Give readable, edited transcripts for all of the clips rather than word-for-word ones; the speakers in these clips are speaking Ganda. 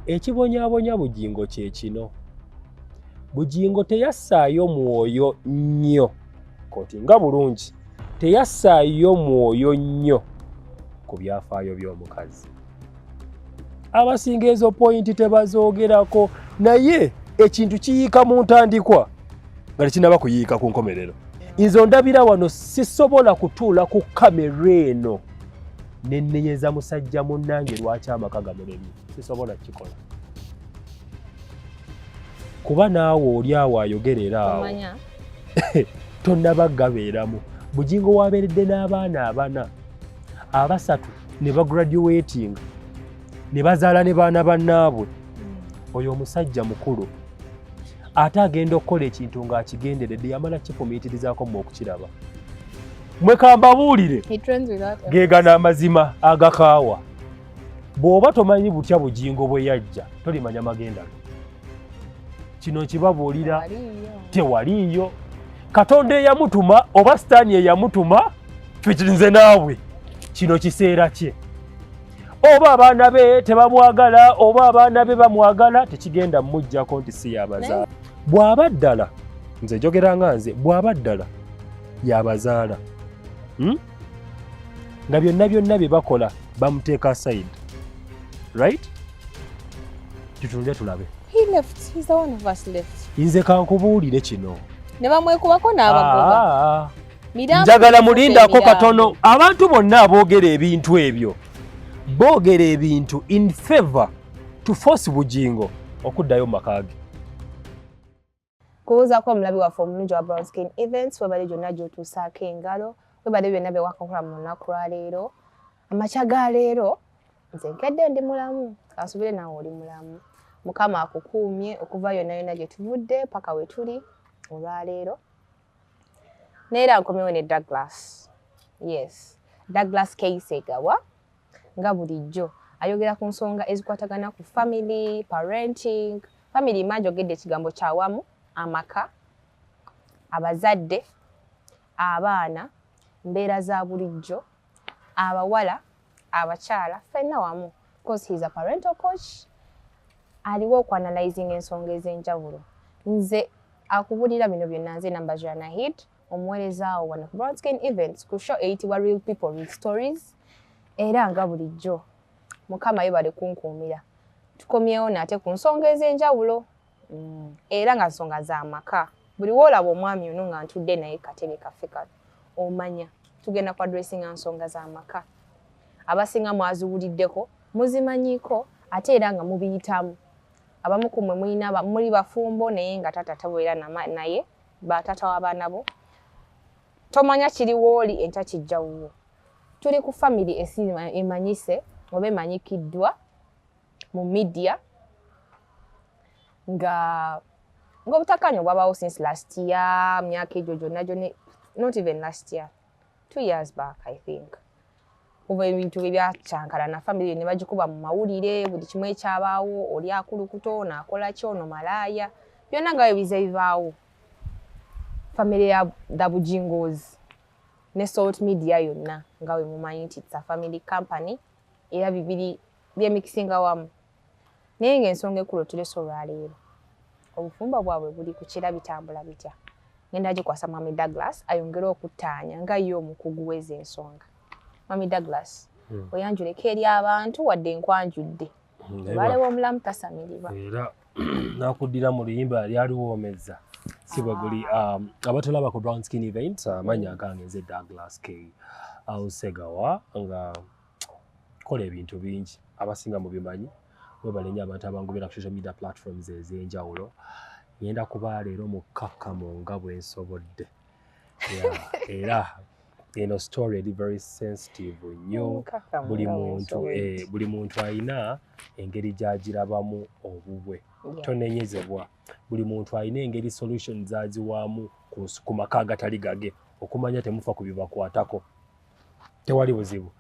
Ekibonyaabonya Bugingo kye kino: Bugingo teyassaayo mwoyo nnyo koti nga bulungi, teyassaayo mwoyo nnyo ku byafaayo by'omukazi. Abasinga ezo point tebazoogerako, naye ekintu kiyiika mu ntandikwa nga tekinaba kuyiika ku nkomerero. Nze ondabira wano, sisobola kutuula ku kamera eno nennenyeza musajja munnange lwaki amaka gamulemye. Sisobola kukikola, kuba naawe oli awo ayogerera awo Tomanya. Tonnaba gabeeramu. Bugingo wabeeredde n'abaana abana, abasatu ne bagraduatinga ne bazaala ne baana bannaabwe. Oyo omusajja mukulu, ate agenda okukola ekintu ng'akigenderedde, yamala kifumiitirizaako mu okukiraba. Mwe kambabuulire, He trains without effort. Geegano amazima agakaawa. Bw'oba tomanyi butya Bugingo bwe yajja, tolimanya magenda ge. Kino nkibabuulira. Tewaliiyo. Tewaliiyo Katonda eyamutuma oba Sitaani eyamutuma. Nze naawe kino kiseera kye. Oba abaana be tebamwagala oba abaana be bamwagala, tekigenda mumuggyako nti si yabazaala. Bw'aba ddala, nze njogera nga nze, bw'aba ddala yabazaala, Nga byonna byonna bye bakola bamuteeka aside, right? Tutunule tulabe. He left. He's the one who first left. Nze kankubuulire kino. Ne bamwekubako n'abagoba. Ah. Mirambo. Njagala Kufa mulindako emirambo. katono. Abantu bonna aboogera ebintu ebyo boogera ebintu in favor to force Bugingo okuddayo mu maka ge. Kubuuzaako omulabi waffe omulungi wa Brown Skin Events, webale gyonna gy'otuusaako engalo, webale byonna bye wakakola mu lunaku lwa leero. Amakya ga leero nze nkedde ndi mulamu, kansubire naawe oli mulamu. Mukama akukuumye okuva yonna yonna gye tuvudde paka we tuli olwaleero. Neera nkomyewo ne Douglas. Yes, Douglas K Segawa, nga bulijjo ayogera ku nsonga ezikwatagana ku family, parenting, family. Ma njogedde ekigambo kyawamu: amaka, abazadde, abaana, mbeera za bulijjo, abawala, abakyala, ffenna wamu, because he is a parental coach. Aliwo okuanalyzing ensonga ez'enjawulo. Nze akubulira bino byonna, nze Nambajura Nahid, omuweerezaawo wano ku Brown Skin Events, ku show eyitibwa Real People Real Stories. Era nga bulijjo, Mukama yebale kunkuumira, tukomyewo nate ku nsonga ez'enjawulo, era nga nsonga z'amaka. Buli woolaba omwami ono nga ntudde naye katebe kaffe kano, omanya tugenda ku addressinga nsonga z'amaka. Abasinga mwaziwuliddeko, muzimanyiiko, ate era nga mubiyitamu. Abamu ku mmwe mulina muli bafumbo, naye nga taata tabeera naye bataata w'abaana bo. Tomanya kiriwo oli enkya kijja wuwo. Tuli ku family emanyise oba emanyikiddwa mu media nga ng'obutakkaanya obwabaawo since last year, myaka egyo gyonna gyonna, not even last year, 2 years back, I think, kuva ebintu ebyakyankalana, family ne bagikuba mu mawulire, buli kimu ekyabaawo, oli akulukuta, ono akola ki, ono malaaya, byonna nga bwe bize bibaawo. Family ya the Bujingos ne Salt Media yonna, nga bwe mumanyi nti it's a family company, era bibiri byemikisinga wamu. Naye ng'ensonga enkulu tulese olwaleero, obufumbo bwabwe buli ku kira, bitambula bitya? Ngenda gikwasa Mwami Douglas ayongere okuttaanya nga ye omukugu w'ezo ensonga. Mwami Douglas, oyanjuleko eri abantu, wadde nkwanjudde. Obalewo omulamu tasamirirwa. Era nakuddira mu luyimba lyaliwoomeza si bwe guli. Abatulaba ku Brown Skin Event, amannya agange nze Douglas K Ausegawa, nga kola ebintu bingi, abasinga mubimanyi. Webale nnyo abantu abangubira ku social media platforms ez'enjawulo. Ngenda kuba leero mukkakkamu nga bwe nsobodde. Yeah, era eno story eri very sensitive nnyo. Buli muntu alina engeri gy'agirabamu obubwe. Tonenyezebwa, buli muntu alina engeri solution zaziwaamu ku maka agatali gage. Okumanya temufa ku bibakwatako, tewali buzibu.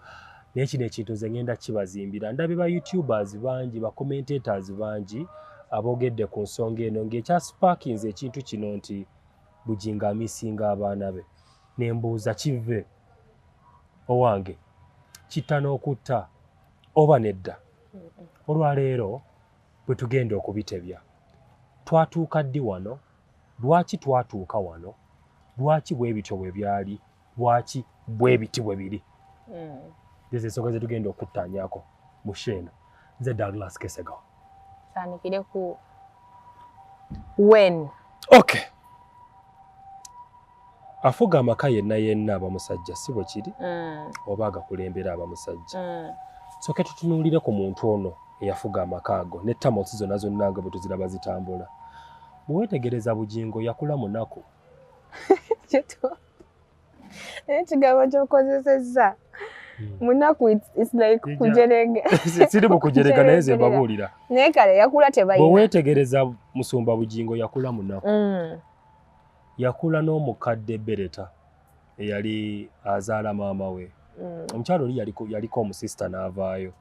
Naye kino ekintu nze ngenda kibazimbira. Ndabye ba YouTubers bangi, ba commentators bangi aboogedde ku nsonga eno ng'ekyasparkinze ekintu kino nti Bugingo amissinga abaana be. Nembuuza, kive owange kitta n'okutta oba nedda? Olwaleero Bwe tugenda okubitebya, twatuuka ddi wano? Lwaki twatuuka wano? Lwaki bwe bityo bwe byali? Lwaki bwe biti bwe biri? Ezo ensonga ze tugenda okuttaanyako mu show eno. Nze Douglas Kesegawa. Tandikire ku when. Okay, afuga amaka yenna yenna aba musajja, si bwe kiri? Oba agakulembera aba musajja. Soke tutunuulire ku muntu ono eyafuga amaka ago ne tamosi zonna zonna nga bwe tuziraba zitambula. Bwe weetegereza, Bugingo yakula munaku. Ekigambo ky'okozesezza, munaku, it's like kujerega. Siri mu kujerega, naye nze mbabuulira. Naye kale yakula Bwe tebalina. weetegereza, musumba Bugingo yakula munaku. Yakula n'omukadde Bereta eyali azaala maama we. Omukyalo oli yaliko omusista n'avaayo.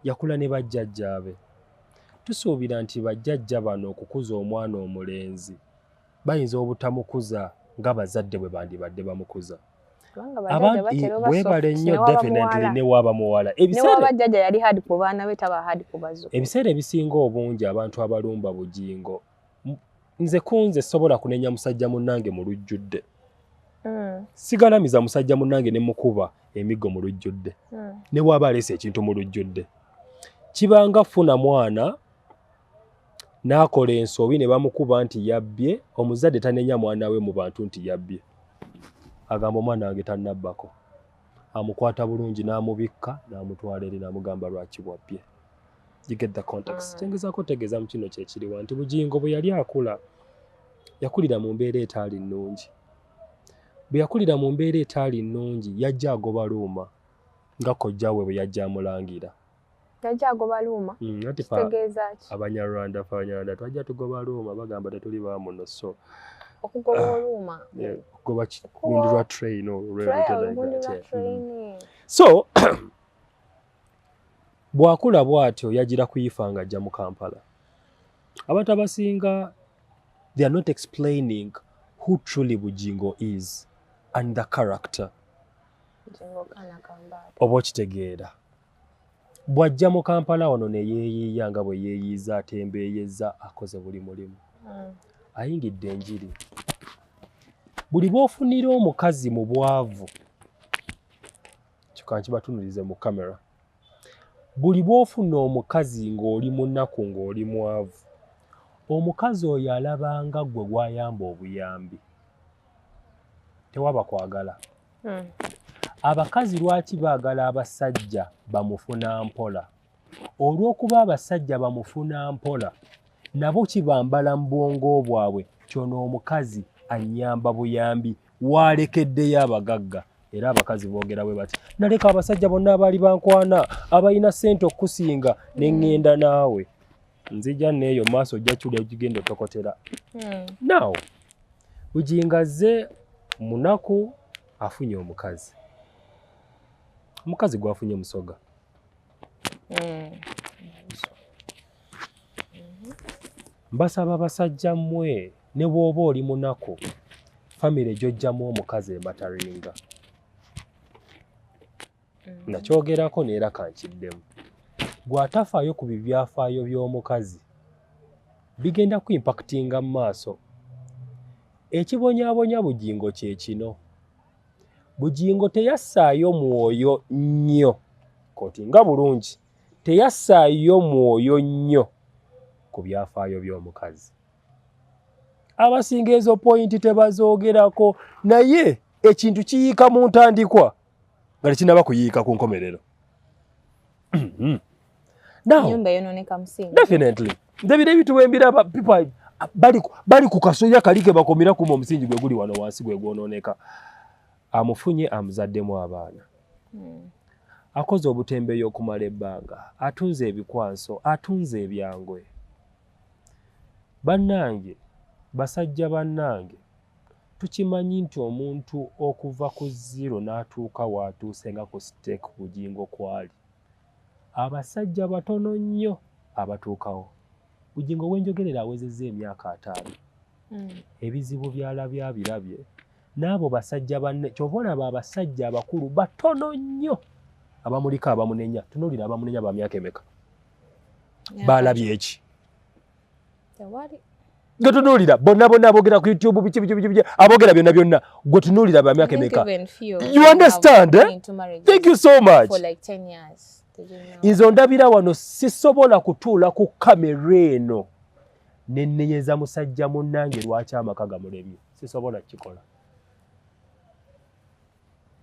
Yakula ne bajjajjaabe. Tusuubira nti bajjajja bano okukuza omwana omulenzi bayinza obutamukuza nga bazadde bwe bandibadde bamukuza. Kubanga bajjajja batera oba Bwebale soft, nnyo. ne waba Definitely. muwala. Ne waaba muwala. Ne Ebiseera waba jjajja yali hard ku baana be, taba hard ku bazzukulu. Ebiseera ebisinga obungi abantu abalumba Bugingo, nze kunze sobola kunenya musajja munnange mu lujjudde. Sigalamiza musajja munnange ne mukuba emiggo mu lujjudde, ne bw'aba aleese ekintu mu lujjudde. Kibanga funa mwana n'akola ensobi ne bamukuba nti yabbye, omuzadde tanenya mwana we mu bantu nti yabbye. Agamba, "Omwana wange tannabbako." Amukwata bulungi n'amubikka n'amutwala eri n'amugamba lwaki bwabbye. You get the context? Kyengezaako otegeeza mu kino kyekiriwa nti Bugingo bwe yali akula, yakulira mu mbeera etaali nnungi. Bwe yakulira mu mbeera etaali nnungi, yajja agoba luuma nga kojja we bwe yajja amulangira. Yajja agoba luuma? Anti fa Kitegeeza ki? Abanyarwanda, fe Abanyarwanda twajja tugoba luuma, bagamba tetuli bamuno, so Okugoba oluuma? Yeah, kugoba gundi lwa train olwo. Olugundi lwa train. So bw'akula bw'atyo, yagira kuyifa ng'ajja mu Kampala. Abantu abasinga, they are not explaining who truly Bugingo is and the character. Bugingo kaana kambaata. Oba okitegeera, bw'ajja mu Kampala wano ne yeeyiiya nga bwe yeeyiiza, atembeeyezza, akoze buli mulimu, ayingidde enjiri. Buli bw'ofunira omukazi mu bwavu, kyokka nkibatunulize mu kamera, buli bw'ofuna omukazi ng'oli munaku, ng'oli mwavu, omukazi oyo alabanga ggwe gw'ayamba obuyambi, tewaba kwagala. Abakazi lwaki baagala abasajja bamufuna mpola? Olw'okuba abasajja bamufuna mpola nabo kibambala mu bwongo bwabwe, kyono omukazi annyamba buyambi, waalekeddeyo abagagga. Era abakazi boogera bwe bati, "Naleka abasajja bonna abaali bankwana abalina ssente okukusinga ne ŋŋenda naawe." Nzija neeyo maaso, ojja kyulya gigenda otokotera. Now Bugingo azze munaku, afunye omukazi. Omukazi gwafunye musoga. Mbasaba basajja mmwe, ne bw'oba oli munaku, famire gy'ojjamu omukazi emataringa. Nakyogerako neera kankiddemu, gw'atafaayo ku bibyafaayo by'omukazi bigenda ku impactinga mu maaso. Ekibonyaabonya Bugingo kye kino: Bugingo teyassaayo mwoyo nnyo koti nga bulungi, teyassaayo mwoyo nnyo ku byafaayo by'omukazi. Abasinga ezo point tebazoogerako, naye ekintu kiyiika mu ntandikwa nga tekinnaba kuyiika ku nkomerero. Now, Nyumba eyononeka musingi. Definitely. Nze bino ebintu bwe mbiraba, people bali ku kasolya kali ke bakomera kuma, omusingi gwe guli wano wansi gwe gwonooneka. Amufunye, amuzaddemu abaana, akoze obutembeeyi okumala ebbanga, atunze ebikwanso, atunze ebyangwe. Bannange, basajja bannange, tukimanyi nti omuntu okuva ku zero n'atuuka w'atuuse nga ku stake Bugingo kwali, abasajja batono nnyo abatuukawo. Bugingo wenjogerera awezezza emyaka 50. Ebizibu byalabye abirabye n'abo basajja banne. Kyova olaba abasajja abakulu batono nnyo abamuliko abamunenya. Tunuulira abamunenya ba myaka emeka? Balabye eki? Tewali. Gwe tunuulira bonna bonna aboogera ku YouTube, biki biki biki biki, aboogera byonna byonna, gwe tunuulira ba myaka I think emeka? even few You have understand, been eh? into marriages Thank you so much. for like 10 years. Did you know? Nze ondabira wano, sisobola kutuula ku kamera eno nennenyeza musajja munnange lwaki amaka gamulemye. Sisobola kukikola,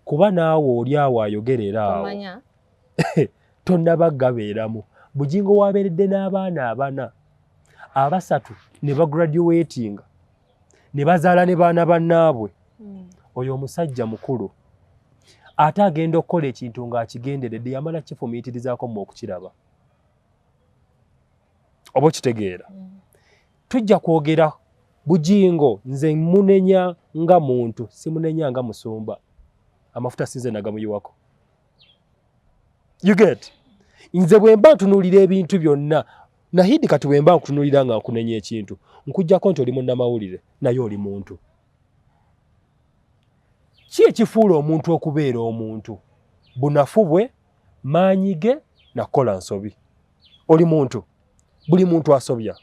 kuba naawe oli awo ayogerera awo Tomanya. Tonnaba gabeeramu. Bugingo wabeeredde n'abaana abana, abasatu ne bagraduatinga ne bazaala ne baana bannaabwe. Oyo omusajja mukulu, ate agenda okukola ekintu ng'akigenderedde, yamala kifumiitirizaako mu okukiraba, oba okitegeera? Tujja kwogera Bugingo, nze munenya nga muntu, simunenya nga musumba. Amafuta sinze nagamuyiwako, you get? Nze bwe mba ntunuulira ebintu byonna, Nahidi, kati bwe mba nkutunuulira nga nkunenya ekintu, nkuggyako nti oli munnamawulire, naye oli muntu. Ki ekifuula omuntu okubeera omuntu? Bunafu bwe, maanyi ge, nakukola nsobi. Oli muntu, buli muntu asobya.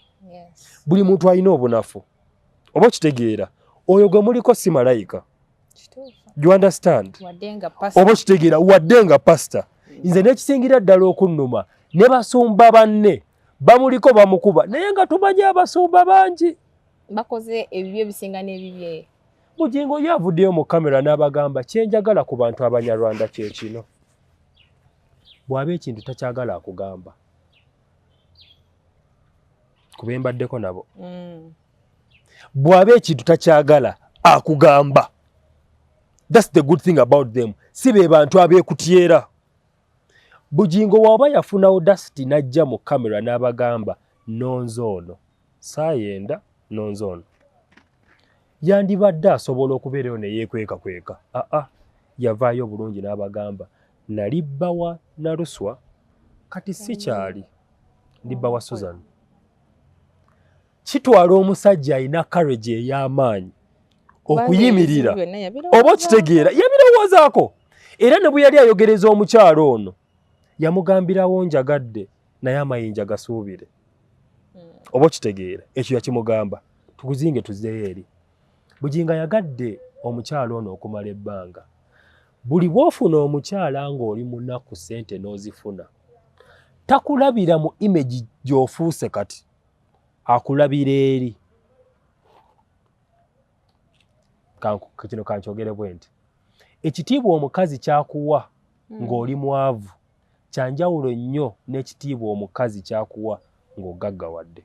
Buli muntu alina obunafu, oba okitegeera? Oyo gwe muliko si malayika. Kituufu. You understand? Wadde nga pastor. Oba okitegeera? Wadde nga pasita. Nze nekisingira ddala okunnuma, ne basumba banne bamuliko bamukuba, naye nga tumanyi abasumba bangi bakoze ebibi ebisinga n'ebibye. Bugingo ye avuddeyo mu kamera n'abagamba, kyenjagala ku bantu Abanyarwanda kye kino: bw'aba ekintu takyagala akugamba. Kuba mbaddeko nabo, bw'aba ekintu takyagala akugamba. That's the good thing about them. Si be bantu abeekutyera. Bugingo waba yafuna audacity n'ajja mu kamera n'abagamba, nonze ono saayenda, nonze ono, yandibadde asobola okubeerayo ne yeekwekakweka. Aa, yavaayo bulungi n'abagamba, nali bba wa Naluswa, kati sikyali, ndi bba wa Susan. Kitwala omusajja alina courage ey'amaanyi okuyimirira, oba okitegeera? Yabirowoozaako, era ne bwe yali ayogereza omukyalo ono yamugambirawo, njagadde naye amayinja gasuubire. Oba okitegeera? Ekyo yakimugamba. Tukuzinge tuzeeyo eri Bugingo. Ayagadde omukyalo ono okumala ebbanga. Buli bw'ofuna omukyala ng'oli munaku, ssente n'ozifuna, takulabira mu image gy'ofuuse kati, akulabira eri. Kino kankyogere bwe nti, ekitiibwa omukazi kyakuwa ng'oli mwavu kyanjawulo nnyo n'ekitiibwa omukazi kyakuwa ng'ogaggawadde.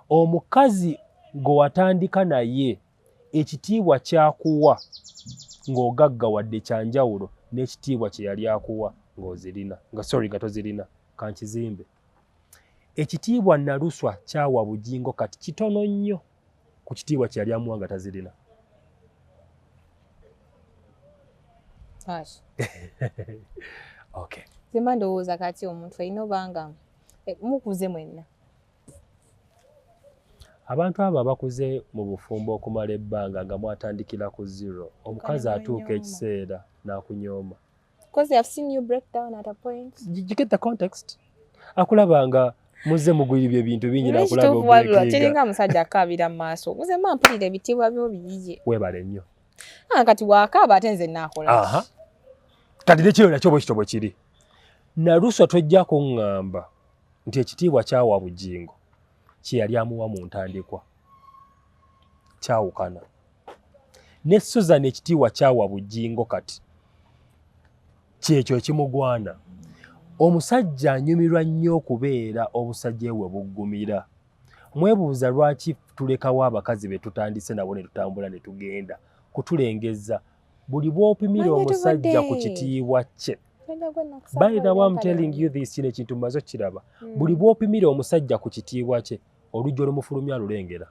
Omukazi gwe watandika naye, ekitiibwa kyakuwa ng'ogaggawadde kyanjawulo n'ekitiibwa kye yali akuwa ng'ozirina, nga sorry, nga tozirina. Kankizimbe, ekitiibwa Naluswa kyawa Bugingo kati kitono nnyo ku kitiibwa kye yali amuwa nga tazirina. Lwaki? Okay. Zemba ndowooza kati omuntu alina obanga mukuze mwenna. Abantu abo abakuze mu bufumbo okumala ebbanga nga mwatandikira ku zero, omukazi atuuka N'akunyooma. ekiseera n'akunyooma. Because I've seen you break down at a point. You get the context? Akulaba nga muzze mugwiribya ebintu bingi, nakulaba Ekituufu wabula obreakinga. kiringa musajja akaabira mu maaso. Nze mba mpulira ebitiibwa byo biyiye. Weebale nnyo. Ah, kati wakaaba ate nze naakola ki? Aha. Kati nekiro nakyo bwe kityo bwe kiri. Naluswa tojja kuŋŋamba nti ekitiibwa kyawa Bugingo kye yali amuwa mu ntandikwa kyawukana ne Susan. Ekitiibwa kyawa Bugingo kati kyekyo ekimugwana. Omusajja anyumirwa nnyo okubeera obusajja we buggumira. Mwebuuza lwaki tulekawo abakazi be tutandise nabo ne tutambula ne tugenda kutulengeza. Buli bw'opimira Manya omusajja ku tuvudde. kitiibwa kye. Musajja gwe nakusaba By the way, I'm empale telling yange. you this, kino ekintu mmaze okukiraba. Buli bw'opimira omusajja ku kitiibwa kye, olujja olumufulumya alulengera.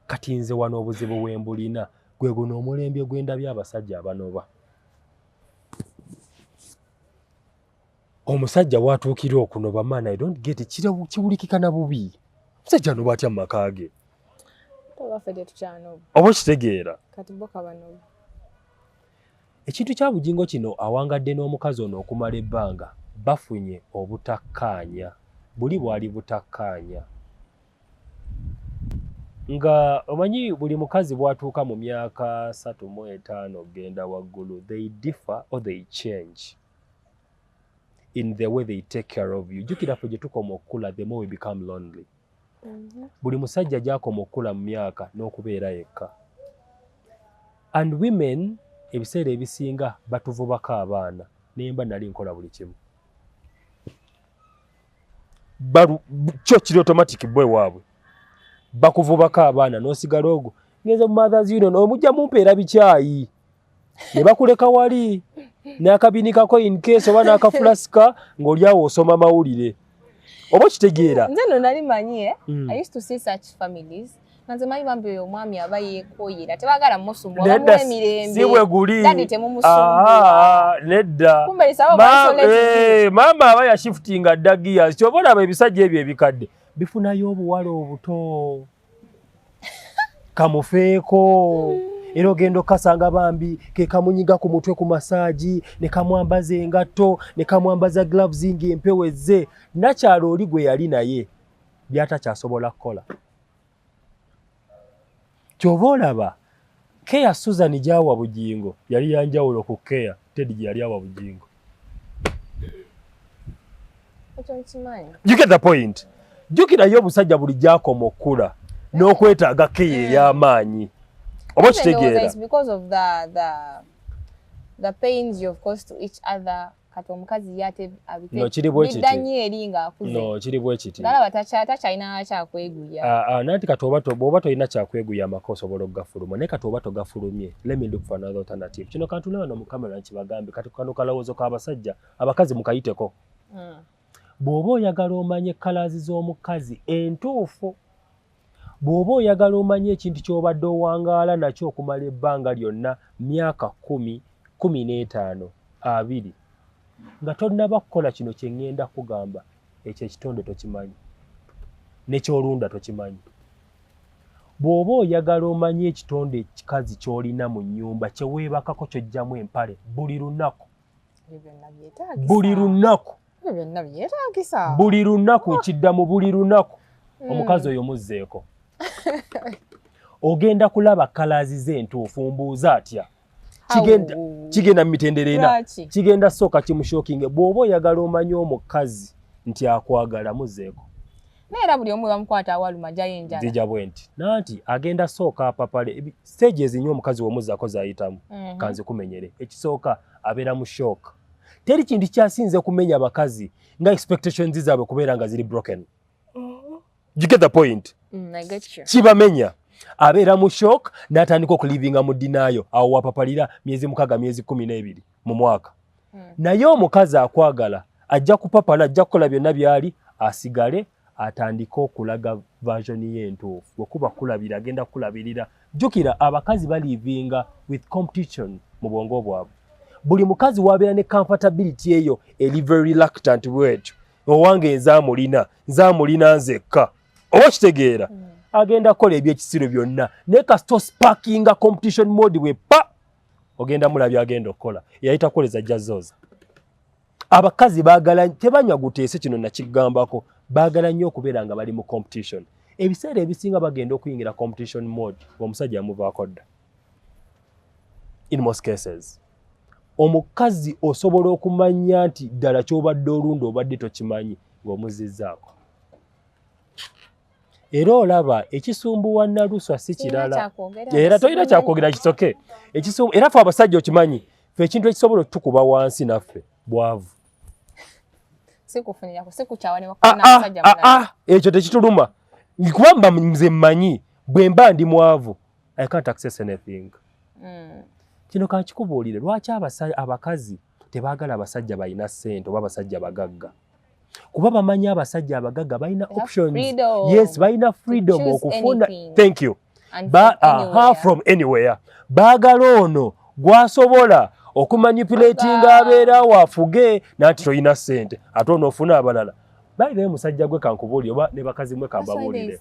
Kati nze wano obuzibu bwe mbulina gwe guno omulembe gwe ndabye abasajja abanoba. Omusajja watuukira okunoba, man, I don't get it. Kiwulikika na bubi. Omusajja anoba atya mu maka ge? Baffe tetukyanoba. Oba okitegeera? Kati bo kabanoba. Ekintu kya Bugingo kino, awangadde n'omukazi ono okumala ebbanga, bafunye obutakkaanya. Buli bwali butakkaanya. Nga omanyi buli mukazi bw'atuuka mu myaka 35 okugenda waggulu, they differ or they change in the way they take care of you. Jjukira ffe gye tukoma okukula, the more we become lonely. Buli musajja gy'akoma okukula mu myaka n'okubeera yekka. And women ebiseera ebisinga batuvubako abaana. Naye mba nali nkola buli kimu, kyo kiri automatic, bwe waabwe bakuvubako abaana n'osigala ogwo ngenze mu Mothers Union, omujja mumpeera bikyayi ne bakuleka wali n'akabinikako in case oba n'akafulasika ng'oli awo osoma mawulire, oba okitegeera? Nze no nali manyi, eh? I used to see such families nga nze manyi bambi oyo omwami aba yeekooyera, tebaagala mumusumbuwa. Nedda, bamuwa emirembe. Si bwe guli. Daddy, temumusumbuwa. Ah, nedda. Kumbe lisaba isolate. Maama aba yashiftinga dda gears. Ky'oba olaba ebisajja ebyo ebikadde bifunayo obuwala obuto kamufeeko, era ogenda okukasanga bambi ke kamunyiga ku mutwe ku massage, ne kamwambaza engatto, ne kamwambaza gloves ng'empewo ezze. Nakyalo oli gwe yali naye byatakyasobola kukola. Ky'oba olaba care Susan gy'awa Bugingo yali yanjawulo ku care Teddy gye yali awa Bugingo. Ekyo nkimanyi. You get the point? Jjukirayo obusajja buli gyakoma okukula n'okwetaaga care ey'amaanyi, oba Even ndowooza okitegeera? it's because of the pains you've caused to each other. Kati omukazi ye ate No, kiri bwe kiti. bidda nnyo eri ng'akuze. No, kiri bwe kiti. Galaba takyalina kyakweguya. Ah, ah, nanti kati oba bw'oba tolina kyakweguya, amaka osobola okugafuluma, naye kati oba togafulumye, let me look for another alternative. Kino kantule wano mu kamera nkibagambe. Kati kano kalowoozo k'abasajja, abakazi mukayiteko. Bw'oba oyagala omanye colours z'omukazi entuufu, bw'oba oyagala omanye ekintu ky'obadde owangaala nakyo okumala ebbanga lyonna, myaka 10, 15, 20, nga tonnaba kukola kino kye ŋŋenda kugamba, ekyo ekitonde tokimanyi, nekyolunda tokimanyi. Bw'oba oyagala omanye ekitonde ekikazi ky'olina mu nnyumba, kye weebakako, ky'oggyamu empale buli lunaku, Ebyo byonna byetaagisa. buli lunaku, Ebyo byonna byetaagisa. buli lunaku, nkiddamu, buli lunaku, omukazi oyo muzzeeko, ogenda kulaba colours ze entuufu. Mbuuza atya? How? Kigenda mu mitendera ena. Lwaki? Kigenda sooka kimushockinge. Bw'oba oyagala omanye omukazi nti akwagala, muzzeeko. Naye era buli omu bamukwata awaluma jayo enjala. Nzija bwe nti nanti agenda sooka apapale. Stage ezinyo omukazi womuzzaako zayitamu. Kanze kumenyere. Ekisooka, abeera mu shock. Teri kintu kyasinze kumenya bakazi nga expectations zaabwe kubeera nga ziri broken. You get the point? Mm, I get you. Kibamenya, abeera mu shock n'atandika okulivinga mu denial. Awo wapapalira myezi 6, myezi 12 mu mwaka. Naye omukazi akwagala ajja kupapala, ajja kukola byonna byali, asigale atandike okulaga version ye entuufu. Bwekuba kulabira, agenda kulabirira. Jjukira abakazi balivinga with competition mu bwongo bwabwe. Buli mukazi wabeera ne comfortability eyo eri very reluctant bwetyo, owange nze amulina, nze amulina nzekka, oba okitegeera? Agenda kukola ebyekisiro byonna, naye kasita osparkinga competition mode bwe pa, ogenda mulabya agenda okukola yayita kukoleza jazooza. Abakazi baagala tebanywa guteese, kino nakigambako, baagala nnyo okubeera nga bali mu competition. Ebiseera ebisinga bagenda okuyingira competition mode ng'omusajja yamuvaako dda. In most cases omukazi osobola okumanya nti ddala ky'obadde olunda obadde tokimanyi ng'omuzizzaako. Era olaba ekisumbuwa Naluswa si kirala, era tolina kyakwogera kisoke era fe abasajja okimanyi, fe ekintu ekisobola otukuba wansi naffe bwavu. Ah, ah, ah, ekyo tekituluma kuba mba nze mmanyi bwe mba ndi mwavu, I can't access anything. Kino kankikubuulire lwaki abakazi tebaagala abasajja balina ssente oba abasajja bagagga, kuba bamanyi abasajja abagagga balina options. Yes, balina freedom okufuna, thank you, ba, aha, from anywhere. Baagala ono gwasobola okumanipulatinga, abeerawo afuge nanti tolina ssente, ate ono ofuna abalala. Bairayo musajja gwe kankubuulire, oba ne bakazi mwe kambabuulire,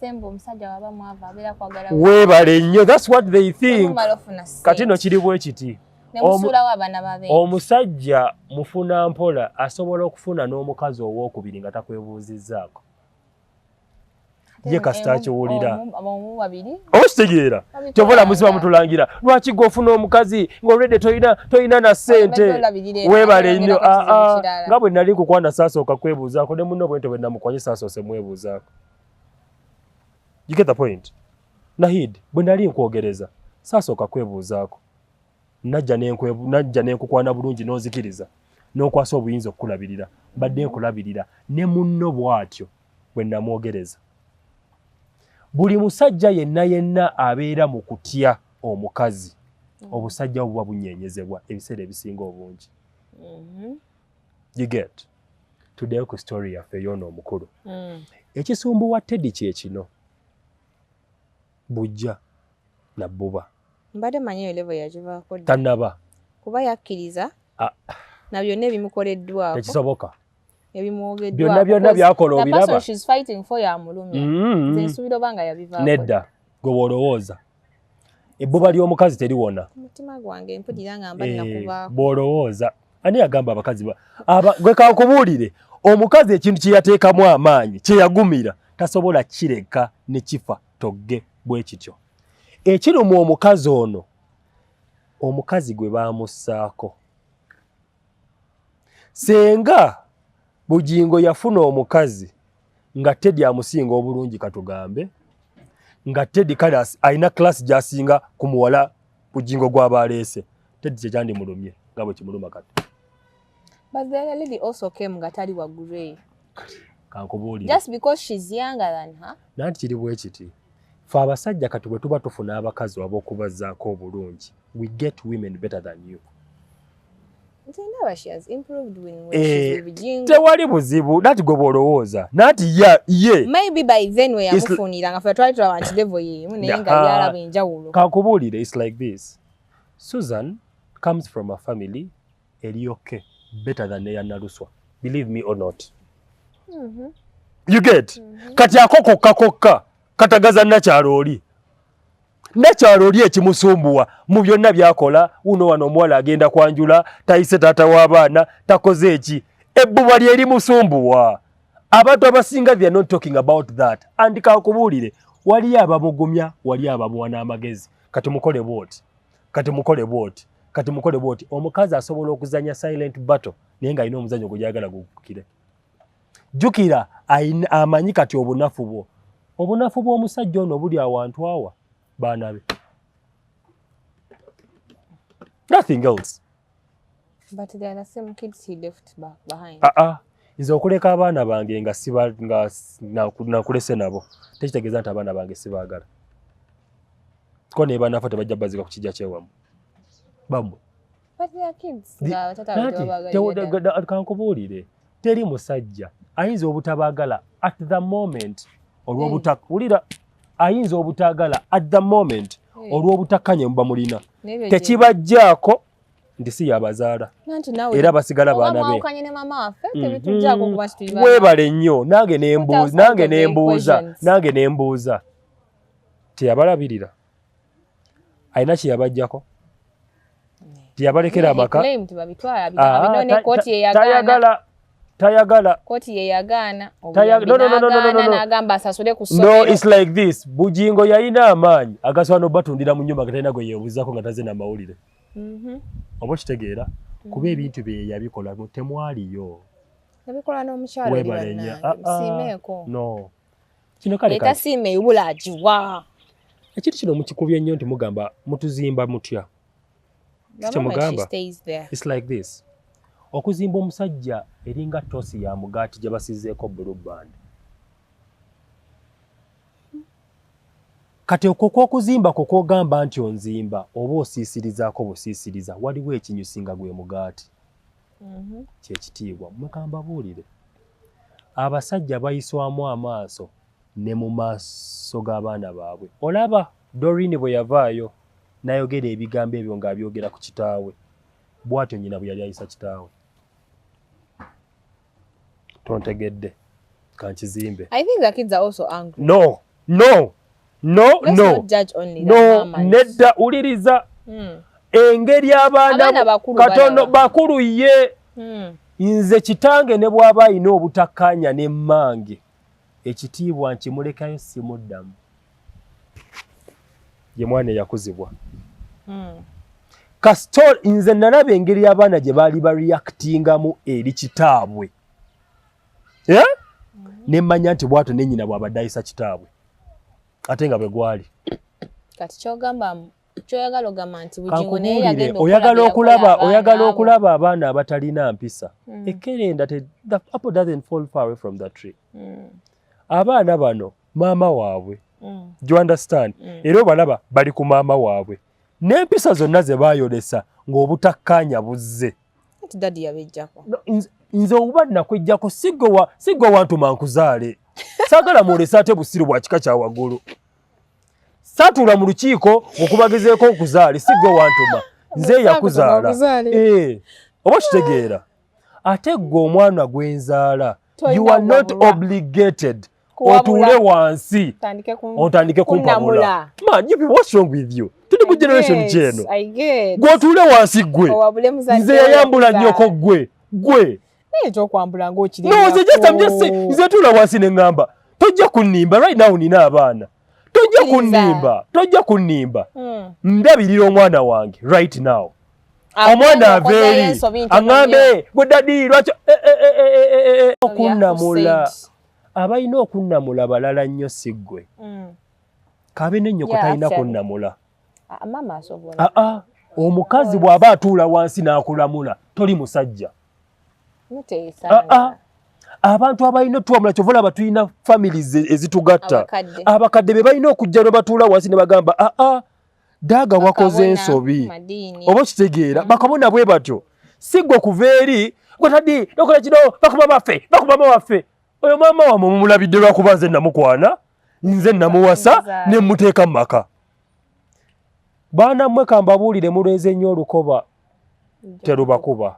weebale nnyo. That's what they think. Kati no kiri bwe kiti, omusajja mufuna mpola asobola okufuna n'omukazi owookubiri nga takwebuuzizzaako. Ye kasita akiwulira oba kitegeera kyova olamusiba mutulangira lwaki gwe ofuna omukazi ng'olwedde tolina na ssente. Weebale nnyo. Nga bwe nali nkukwana saasooka kwebuuzaako, ne munno bwentyo bwe namukwanye saasoose mwebuuzaako. You get the point? Nahid, bwe nali nkwogereza saasooka kwebuuzaako, najja nenkukwana bulungi n'onzikiriza n'okwasa obuyinza okukulabirira, mbadde nkulabirira. Ne munno bw'atyo bwe namwogereza. Buli musajja yenna yenna abeera mu kutya omukazi, obusajja buba bunyenyezebwa ebiseera ebisinga obungi. You get? Tuddeyo ku story yaffe ey'ono omukulu. Ekisumbuwa Teddy kye kino, bujja na bbuba. Mbadde manyi eyo level yagivaako dda. Tannaba. Kuba yakkiriza Ah. na byonna ebimukoleddwako. Tekisoboka. Ebimwogeddwako. Byonna byonna byakola The person obiraba. she's fighting for yamulumya. Nze nsuubira oba nga yabivaako. Nedda, gwe bw'olowooza ebbuba ly'omukazi teriwona. Ku mutima gwange mpulira nga mba nnakuvaako. Bw'olowooza ani yagamba abakazi gwe kankubuulire, omukazi ekintu kye yateekamu amaanyi, kye yagumira, tasobola kireka ne kifa togge bwe kityo. Ekiruma omukazi ono, omukazi gwe baamussaako, senga Bugingo yafuna omukazi nga Teddy amusinga obulungi, katugambe nga Teddy kale alina class gy'asinga ku muwala Bugingo gw'aba aleese, Teddy kyekyandimulumye nga bwe kimuluma kati. But the other lady also came nga tali wa grey. Kankubuulire. Just because she's younger than her. Nanti kiri bwe kiti, fe abasajja kati bwe tuba tufuna abakazi ab'okubazzaako obulungi, we get women better than you. Nze ndaba she has improved when she's with Bugingo. Tewali buzibu, nati gwe bw'olowooza nanti ya ye. Maybe by then we yamufunira nga ffe twali tulaba nti level y'emu, naye nga yalaba enjawulo. Kankubuulire, it's like this: Susan comes from a family eri okay, better than eya Naluswa, believe me or not. You get? Kati ako kokka kokka katagaza nakyalo oli, nakyalo oli ekimusumbuwa mu byonna byakola uno wano, omuwala agenda kwanjula tayise taata w'abaana, takoze eki, ebbuba lye limusumbuwa. Abantu abasinga they are not talking about that. And kankubuulire, waliyo abamugumya, wali abamuwa n'amagezi, kati mukole bwoti, kati mukole bwoti, kati mukole bwoti. Omukazi asobola okuzanya silent battle naye ng'alina omuzanyo gwe gyagala gukukire. Jjukira amanyi kati obunafu bwo, obunafu bw'omusajja ono buli awantu awa baana be, nothing else. But they are the same kids he left back behind. Ah ah, nze okuleka abaana bange nga siba nga nakulese nabo tekitegeeza nti abaana bange sibaagala, ko ne banafa tebajja bazika ku kijja kyewamu bammwe. But they are kids. Nga tata Nanti, tebabagalira ddala. Kankubuulire, teri musajja ayinza obutabaagala at the moment olw'obuta, wulira, ayinza obutaagala at the moment olw'obutakkanya muba mulina, N'ebyo tekibajjaako nti si yabazaala. Nanti naawe Era basigala oba baana be. mwawukanye ne mama waffe, tebitujjaako kuba nti tuli baana. Weebale nnyo. Nange nembuuza, Put nange outside the nembuuza, equations. nange nembuuza, teyabalabirira? Alina kye yabajjako? Teyabalekera He amaka? claimed babitwala Ah, binone, kooti yeyagaana. Tayagala, tayagala. Kooti yeyagaana. No, no, no, no, no, no, no. N'agamba asasule ku No, ssomero. it's like this: Bugingo yalina amaanyi agasobola n'obatundira mu nyumba nga talina gwe yeebuuzaako, nga taze n'amawulire. Oba okitegeera? Kuba ebintu bye yabikola temwaliyo. Yabikola n'omukyalo oli. Weebale nnyo. Bannange, Ah, ah. musiimeeko. No, kino kale Etasiima ewula agiwa. Ekintu kino mukikubye nnyo nti mugamba mutuzimba mutya? The moment she Kyemugamba. stays there. It's like this: okuzimba omusajja eringa tosi ya mugaati gye basizeeko Blue Band. Kati okwo kwokuzimba kwo kwogamba nti onzimba oba osiisirizaako busiisiriza, waliwo ekinyusi nga gwe mugaati, kyekitiibwa. Mwekambabuulire, abasajja bayiswamu amaaso ne mu maaso g'abaana baabwe. Olaba Doreen bwe yavaayo n'ayogera ebigambo ebyo ng'abyogera ku kitaawe, bw'atyo nnyina bwe yali ayisa kitaawe. Tontegedde? Kankizimbe. I think the kids are also angry. No, no, no. Let's No. not judge only the No. mamas. Nedda, wuliriza. Engeri abaana Abaana bakulu katono balaba. bakulu ye. Nze kitange ne bw'aba alina obutakkaanya ne mmange. Ekitiibwa nkimulekayo, simuddamu. Ye mwana eyakuzibwa. Kasito nze nalaba engeri abaana gye baali bareactingamu eri kitaabwe, eh? Ne mmanya nti bw'atyo ne nnyina bw'abadde ayisa kitaabwe, ate nga bwe gwali. Kati kyogamba, kyoyagala ogamba nti Bugingo naye Kankubuulire, yagenda oyagala okulaba okulaba, oyagala abaana abo. Okulaba abaana abatalina mpisa, ekkerenda the apple doesn't fall far away from the tree. Abaana bano maama waabwe, do you understand? Era obalaba bali ku maama waabwe n'empisa zonna ze baayolesa ng'obutakkaanya buzze. Nti daddy yabejjako. No, nze oba nakwejjako, sigwe wantuma nkuzaale. Saagala mwolese ate busiru bwa kika kya waggulu. Saatuula mu lukiiko okubagezeeko okuzaale, sigwe wantuma, nze yakuzaala. Eh, oba okitegeera? Ate gwe omwana gwenzaala, you are not obligated otuule wansi otandike kumpabula. Man, you people, what's wrong with you? Tuli mu generation kyeno. Gwe otuule wansi, gwe nze yayambula nnyoko, gwe gwe. Ekyokwambula ng'okiri. No, nze just, I'm just saying, nze tuula wansi ne ŋŋamba tojja kunnimba. Right now nina abaana, tojja kunnimba, tojja kunnimba. Ndabirira omwana wange right now. Omwana ava eri aŋŋambe, "Gwe daddy, lwaki eh, eh, eh, okunnamula?" Abalina okunnamula balala nnyo, si ggwe. Kabe n'ennyoko talina kunnamula. Aa, omukazi bw'aba atuula wansi n'akulamula, toli musajja. Abantu abalina otuwamula, kyova olaba tulina families ezitugatta, abakadde be balina okujja ne batuula wansi ne bagamba, "Aa, daaga wakoze ensobi." Oba okitegeera? Bakabona bwe batyo. Si gwe kuva eri, "Gwe daddy nokola kino, bakuba baffe, bakuba waffe." Oyo maama wamwe mumulabidde lwakuba nze namukwana, nze namuwasa ne muteeka mu maka. Baana mmwe, kambabuulire, mulweze nnyo olukoba terubakuba.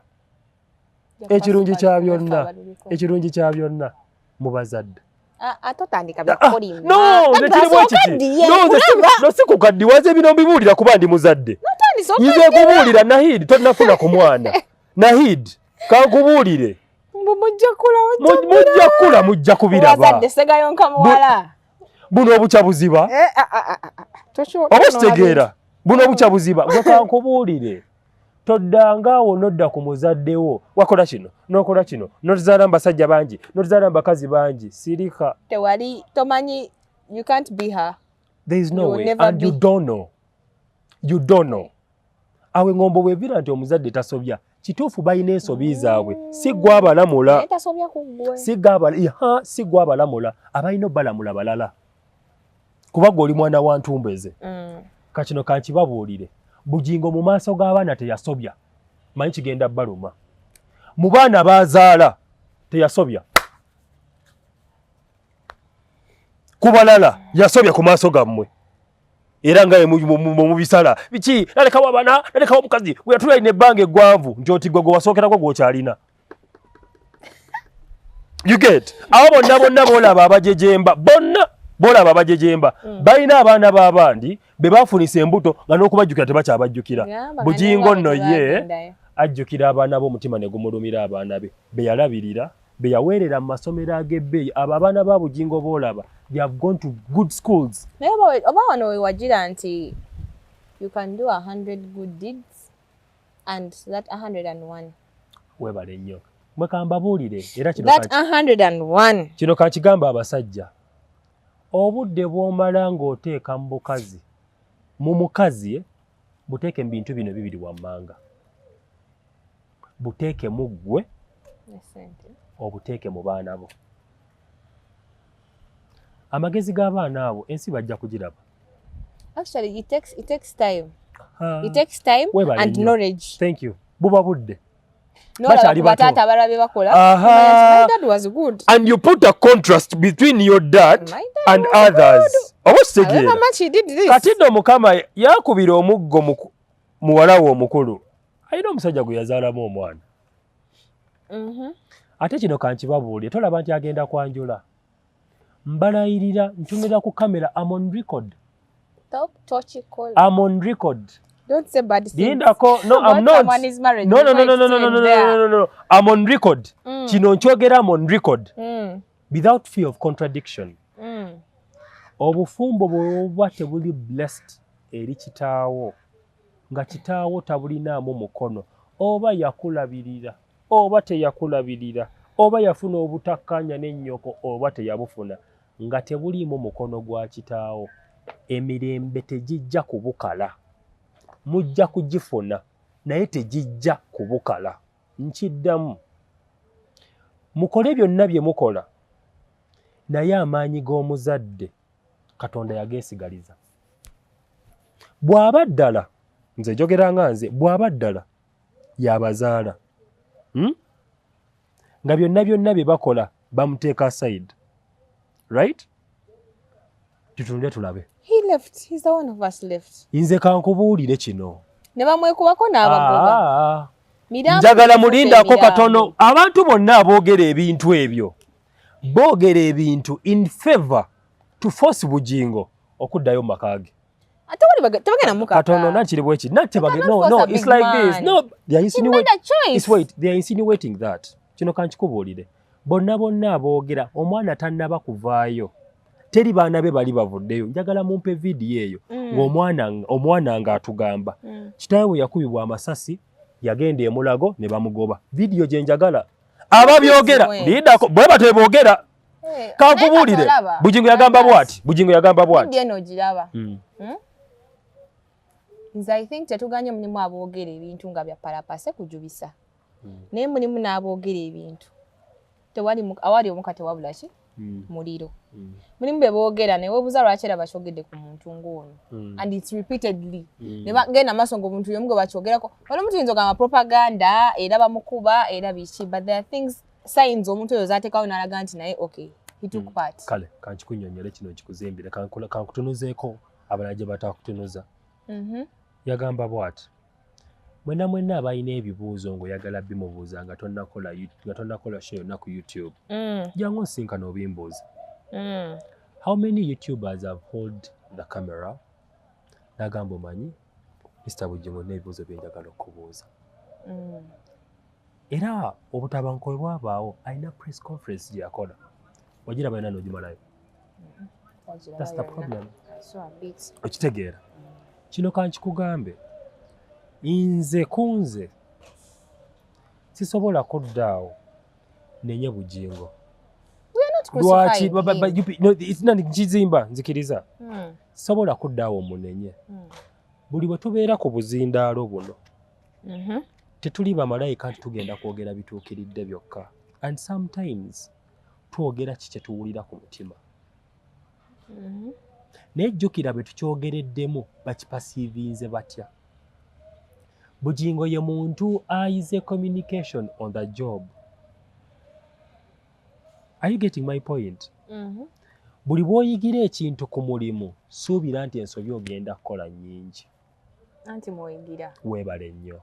Ekirungi kya byonna, ekirungi kya byonna, mubazadde. Atotandika. No, nze kiri bwe kiti. No, si kukaddiwa, nze bino mbibuulira kuba ndi muzadde. Nze kubuulira, Nahid, tonnafuna ku mwana. Nahid, kankubuulire, mujja kula, mujja kubiraba. Buno obukya buziba. Eh, oba kitegeera? Buno obukya buziba. Gwe kankubuulire, toddangaawo nodda ku muzaddewo, "Wakola kino, nokola kino, notuzaala mu basajja bangi, notuzaala mu bakazi bangi." Sirika. Tewali, tomanyi, you can't be her. There is no way and you don't know, you don't know. Awo eŋŋombo bwevira nti omuzadde tasobya, kituufu, balina ensobi zaabwe, si gwe abalamula. Naye tasobya ku ggwe. Si gwe abalamula, abalina obbalamula balala, kuba gwe oli mwana wa ntumbeze. Kakino kankibabuulire, Bugingo mu maaso g'abaana teyasobya. Manyi kigenda baluma. Mu baana bazaala teyasobya, ku balala yasobya ku maaso gammwe. Era nga mubisala biki, nalekawo abaana, nalekawo omukazi gwe yatula alina ebbanga eggwanvu, nti oti gwe gwe wasookerako gw'okyalina. You get? Abo bonna bonna boolaba abajejemba, bonna boolaba abajejemba, balina abaana b'abandi be bafunisa embuto nga n'okubajjukira tebakyabajjukira. Gamba nga Bugingo ne nno waabwe ye tebagendayo. Ajjukira abaana b'omutima ne gumulumira, abaana be be yalabirira, be yaweerera mu masomero ag'ebbeeyi. Abo abaana ba Bugingo boolaba, they have gone to good schools. Naye oba wano wewagira nti you can do 100 good deeds and that 101 Weebale nnyo. Mwe kambabuulire era kino that 101 kino kakigamba abasajja, obudde bw'omala ng'oteeka mu bukazi, mu mukazi, buteeke mu bintu bino bibiri wammanga: buteeke mu ggwe, Esente. Obuteeke mu baana bo. Amagezi g'abaana abo, ensi bajja kugiraba. Actually, it takes time. It takes time Weebale and nnyo. knowledge. Thank you. Buba budde. N'olaba Bakyali ku bato. bataata abalala bye bakola. Aha. My dad was good. And you put a contrast between your dad My dad and was others, oba okitegeera? However much he did this. Kati nno Mukama yakubira omuggo muwala we omukulu alina omusajja gwe yazaalamu omwana. Ate kino kankibabuulire, tolaba nti agenda kwanjula? Mbalayirira, ntunira ku kamera, am on record. Tokikola. Am on record. Don't say bad things Lindako. No, about I'm not. someone is married No, no, no, before no, no, it's no, no, no, even there. No, no, no, no. I'm on record. Kino nkyogera, I'm on record. Without fear of contradiction, obufumbo bw'oba tebuli blessed eri kitaawo, nga kitaawo tabulinaamu mukono, oba yakulabirira oba teyakulabirira, oba yafuna obutakkaanya n'ennyoko oba teyabufuna, nga tebuliimu mukono gwa kitaawo, emirembe tegijja kubukala. Mujja kugifuna, naye tegijja kubukala. Nkiddamu, mukole byonna bye mukola, naye amaanyi g'omuzadde Katonda yageesigaliza. Bw'aba ddala, nze njogera nga nze, bw'aba ddala yabazaala, Nga byonna byonna bye bakola bamuteeka aside, right? Tutunule tulabe. He left. He's the one who first left. Nze kankubuulire kino. Ne bamwekubako n'abagoba. Ah, njagala mulindako katono. Abantu bonna aboogera ebintu ebyo boogera ebintu in favor to force Bugingo okuddayo mu maka ge. Ate wali tebagenda mukaka. Katono nakiri bwe kiri. Nati tebagenda, no, no, it's like this. No, they are insinuating. It's wait, they are insinuating that. Kino kankikubuulire. Bonna bonna aboogera omwana tannaba kuvaayo. Teri baana be bali bavuddeyo. Njagala mumpe vidiyo eyo ng'omwana omwana ng'atugamba kitaawe bwe yakubibwa amasasi yagenda e Mulago ne bamugoba. Vidiyo gye njagala. Ababyogera lindako bwe bateboogera. Kankubuulire, Bugingo yagamba bw'ati. Bugingo yagamba bw'ati. Vidiyo eno ogiraba. Nze I think tetuganye mulimu aboogera ebintu nga bya palapase kujubisa. Naye mulimu n'aboogera ebintu. Tewali awali omuka tewabula ki? Muliro. Mulimu be boogera ne weebuuza lwaki era bakyogedde ku muntu ng'ono. And it's repeatedly. Ne bagenda maaso ng'omuntu y'omu gwe bakyogerako. Waliwo omuntu oyinza ogamba propaganda, era bamukuba, era biki. But there are things, signs omuntu oyo z'ateekawo n'alaga nti naye okay, he took part. Kale kankikunyonyole kino nkikuzimbire, kankutunuzeeko abalala gye batakutunuza. Yagamba bw'ati, mwenna mwenna abalina ebibuuzo ng'oyagala bimubuuza nga tonnakola show yonna ku YouTube, jangu onsinkana obimbuuza. How many YouTubers have hold the camera? N'agamba, omanyi Mr. Bugingo n'ebibuuzo bye njagala okubuuza. Era obutabanguko bwe bwabaawo alina press conference gye yakola. Wagiraba yonna n'ogimalayo? That's the problem. Okitegeera? Kino kankikugambe, nze ku nze sisobola kudda awo nenye Bugingo. Lwaki? Nkizimba nzikiriza. Sisobola kudda awo munenye. Buli bwe tubeera ku buzindaalo buno tetuli bamalayika nti tugenda kwogera bituukiridde byokka, and sometimes twogera ki kye tuwulira ku mutima. Naye jjukira bwe tukyogereddemu bakipasiivinze batya. Bugingo ye muntu ayize communication on the job. Are you getting my point? Buli bw'oyigira ekintu ku mulimu, suubira nti ensobi ogenda kukola nnyingi. Anti mwoyigira. Weebale nnyo.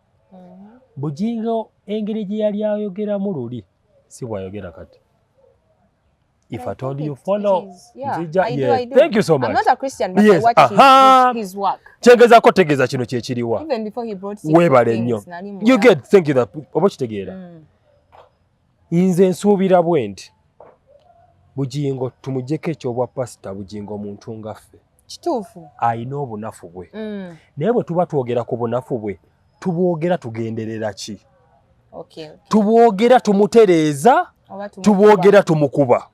Bugingo engeri gye yali ayogeramu luli si bw'ayogera kati. If at all you follow, yeah, I do, I do. Thank you so much. I'm not a Christian, but I watch his work. Kyengezaako tegeeza kino kye kiriwa. Even before he brought Weebale nnyo. You get, thank you that, oba kitegeera. Nze nsuubira bwe nti Bugingo tumuggyeko ekyobwa pasita. Bugingo omuntu nga ffe. Kituufu. Ayina obunafu bwe. Naye bwe tuba twogera ku bunafu bwe, tubwogera tugenderera ki? Tubwogera tumutereeza, tubwogera tumukuba,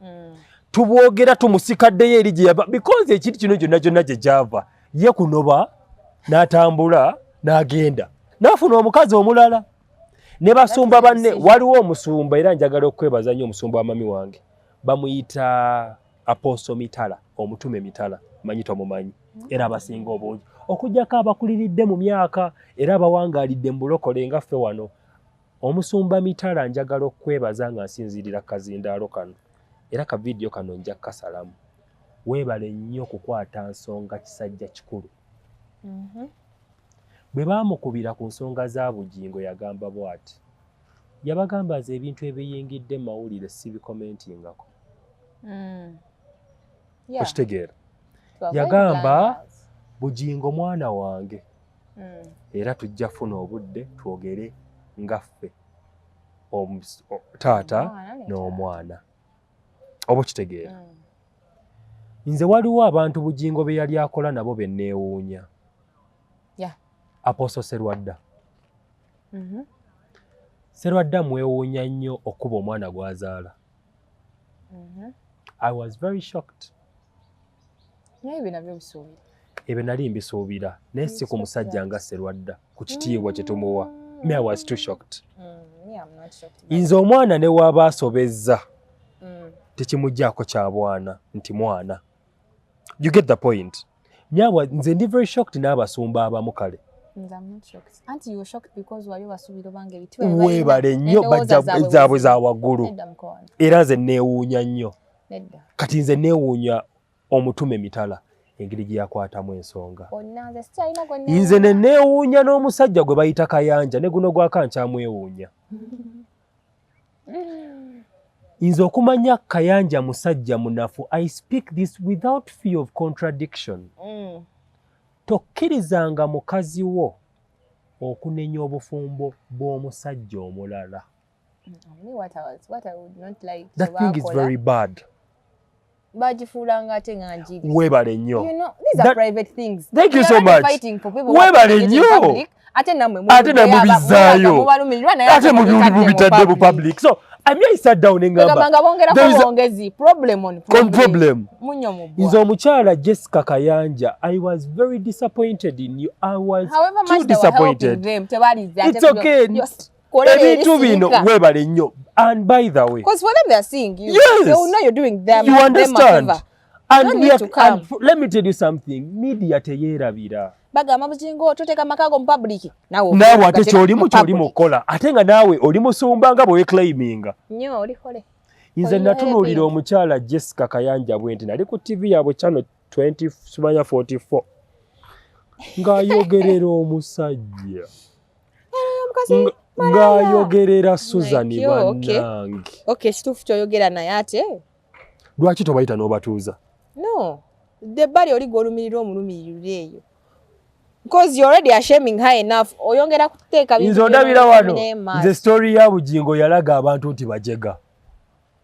tubwogera tumusikaddeyo eri gye yava, because ekintu kino kyonna kyonna gye kyava ye kunoba n'atambula n'agenda n'afuna omukazi omulala ne basumba banne. Waliwo omusumba, era njagala okwebaza nnyo omusumba wa mami wange, bamuyita Apostle Mitala, omutume Mitala, manyi tomumanyi, era abasinga obungi okuggyako abakuliridde mu myaka era abawangaalidde mu bulokole nga ffe wano. Omusumba Mitala, njagala okwebaza nga nsinziirira kazindaalo kano, era ka vidiyo kano nja kukasalamu. Weebale nnyo kukwata nsonga kisajja kikulu. Bwe baamukubira ku nsonga za Bugingo, yagamba bw'ati, yabagamba, nze ebintu ebiyingidde mu mawulire sibikomentingako. Okitegeera? Yagamba, Bugingo mwana wange, era tujja funa obudde twogere nga ffe taata n'omwana. Oba okitegeera? Nze waliwo abantu Bugingo be yali akola nabo be neewuunya. Apostle Serwadda. Serwadda mwewuunya nnyo okuba omwana gw'azaala. I was very shocked. Naye ebyo nabyo bisuubira. Ebyo nali mbisuubira, naye si ku musajja nga Serwadda, ku kitiibwa kye tumuwa. Me, I was too shocked. Me, I'm not shocked. Nze omwana ne waaba asobezza, tekimuggyako kya bwana nti mwana. You get the point? Nyaabwa nze ndi very shocked n'abasumba abamu kale. Nze I'm not shocked. Anti you were shocked because wali obasuubira obanga ebitiibwa Weebale nnyo, bajja zaabwe za waggulu. Nedda mukwano. Era nze neewuunya nnyo. Nedda. Kati nze neewuunya omutume Mitala engeri gye yakwatamu ensonga. Bonna nze sikyalina gwe Nze ne neewuunya n'omusajja gwe bayita Kayanja, ne guno gwaka nkyamwewuunya. Nze okumanya Kayanja musajja munafu, I speak this without fear of contradiction. Tokkirizanga mukazi wo okunenya obufumbo bw'omusajja omulala. Me, what I would not like, That thing is kyebakola, very bad. Bagifuulanga ate nga njiri. Weebale nnyo. You know, these are private things. Thank you We are so already much. fighting for people who Weebale are in nnyo. public. Ate nammwe Ate nammwe mubizzaayo. mubalumirirwa naye Ate mubitadde mubitadde mu public. So I mean, I sat down Bagamba engamba nga bongerako There is bwongezi problem on On problem. problem. Munyo mu bbwa. Nze omukyala Jessica Kayanja, I was very disappointed in you. I was However too much they were helping disappointed. them, tebalizza. It's okay. Ebintu bino weebale nnyo. And by the way, Because for them they are seeing you. Yes. They will know you're doing them you them a understand. favor. And, Don't we need are, to come. and let me tell you something, media teyeerabira. Bagamba Bugingo toteeka amaka go mu public. Naawe Naawe ate ogateeka kyolimu mu kyoli public. mukola, ate nga naawe oli musumba nga bwe weeclaiminga. Nnyo olikole. Nze Oli natunuulira helping. omukyala Jessica Kayanja bwe nti nali ku TV yaabwe channel 20 simanya 44 ng'ayogerera omusajja. Omukazi malaya. Ng'ayogerera Susan. Like, yo, okay. Bannange. Okay, kituufu ky'oyogera naye ate Lwaki tobayita n'obatuuza? No. The bali oli gw'olumirirwa omulumirirwa eyo. Because you're already ashaming her enough. Oyongera kuteeka bintu Nze ondabira wano, by'onoona mu maaso. nze story ya Bugingo yalaga abantu nti bajega.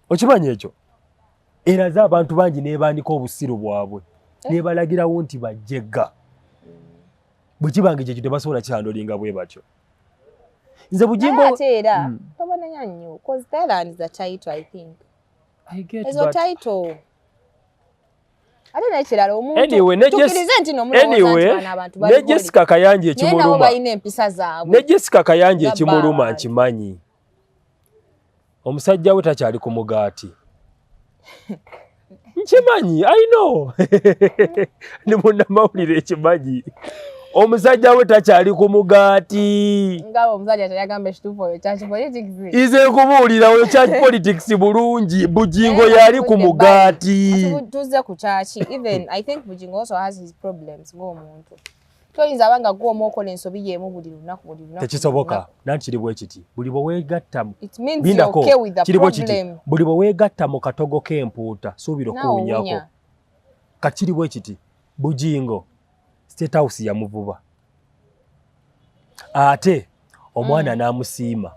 Okimanyi ekyo? Eraze abantu bangi n'ebandika obusiru bwabwe, nebalagirawo nti bajega. Bwe kibanga ekyo tebasobola kihandlinga bwe batyo. Nze Bugingo Naye ate era tobanenya nnyo because Thailand is a title, I think. I get, Ezo title. Ate n'ekirala omuntu Anyway, ne tukkirize nti no mulowooza nti anyway, bano abantu ne bali holy. Jessica Kayanja Naye nabo ekimuluma, balina empisa zaabwe. ne Jessica Kayanja Gabba ekimuluma abantu. nkimanyi. Omusajja we takyali ku mugaati. Nkimanyi, I know. Ndi munnamawulire ekimanyi. Omusajja we takyali ku mugaati. Nga omusajja teyagamba ekituufu oyo church politics. Ize nkubuulira oyo church politics bulungi, Bugingo Naye yali ku tuvudde mugaati. ebbali. Tuzze ku church. Even I think Bugingo also has his problems ng'omuntu. Toyinza aba nga gwe omu okola ensobi y'emu buli lunaku buli lunaku. Tekisoboka. Nanti kiri bwe kiti. Buli bwe weegatta mu It means you're Bindako, okay with the kiri bwe kiti. problem. Buli bwe weegatta mu katogo k'empuuta, suubira Naawe okuwunyako. owunya. Kati kiri bwe kiti. Bugingo, State House yamuvuba. Ate omwana n'amusiima.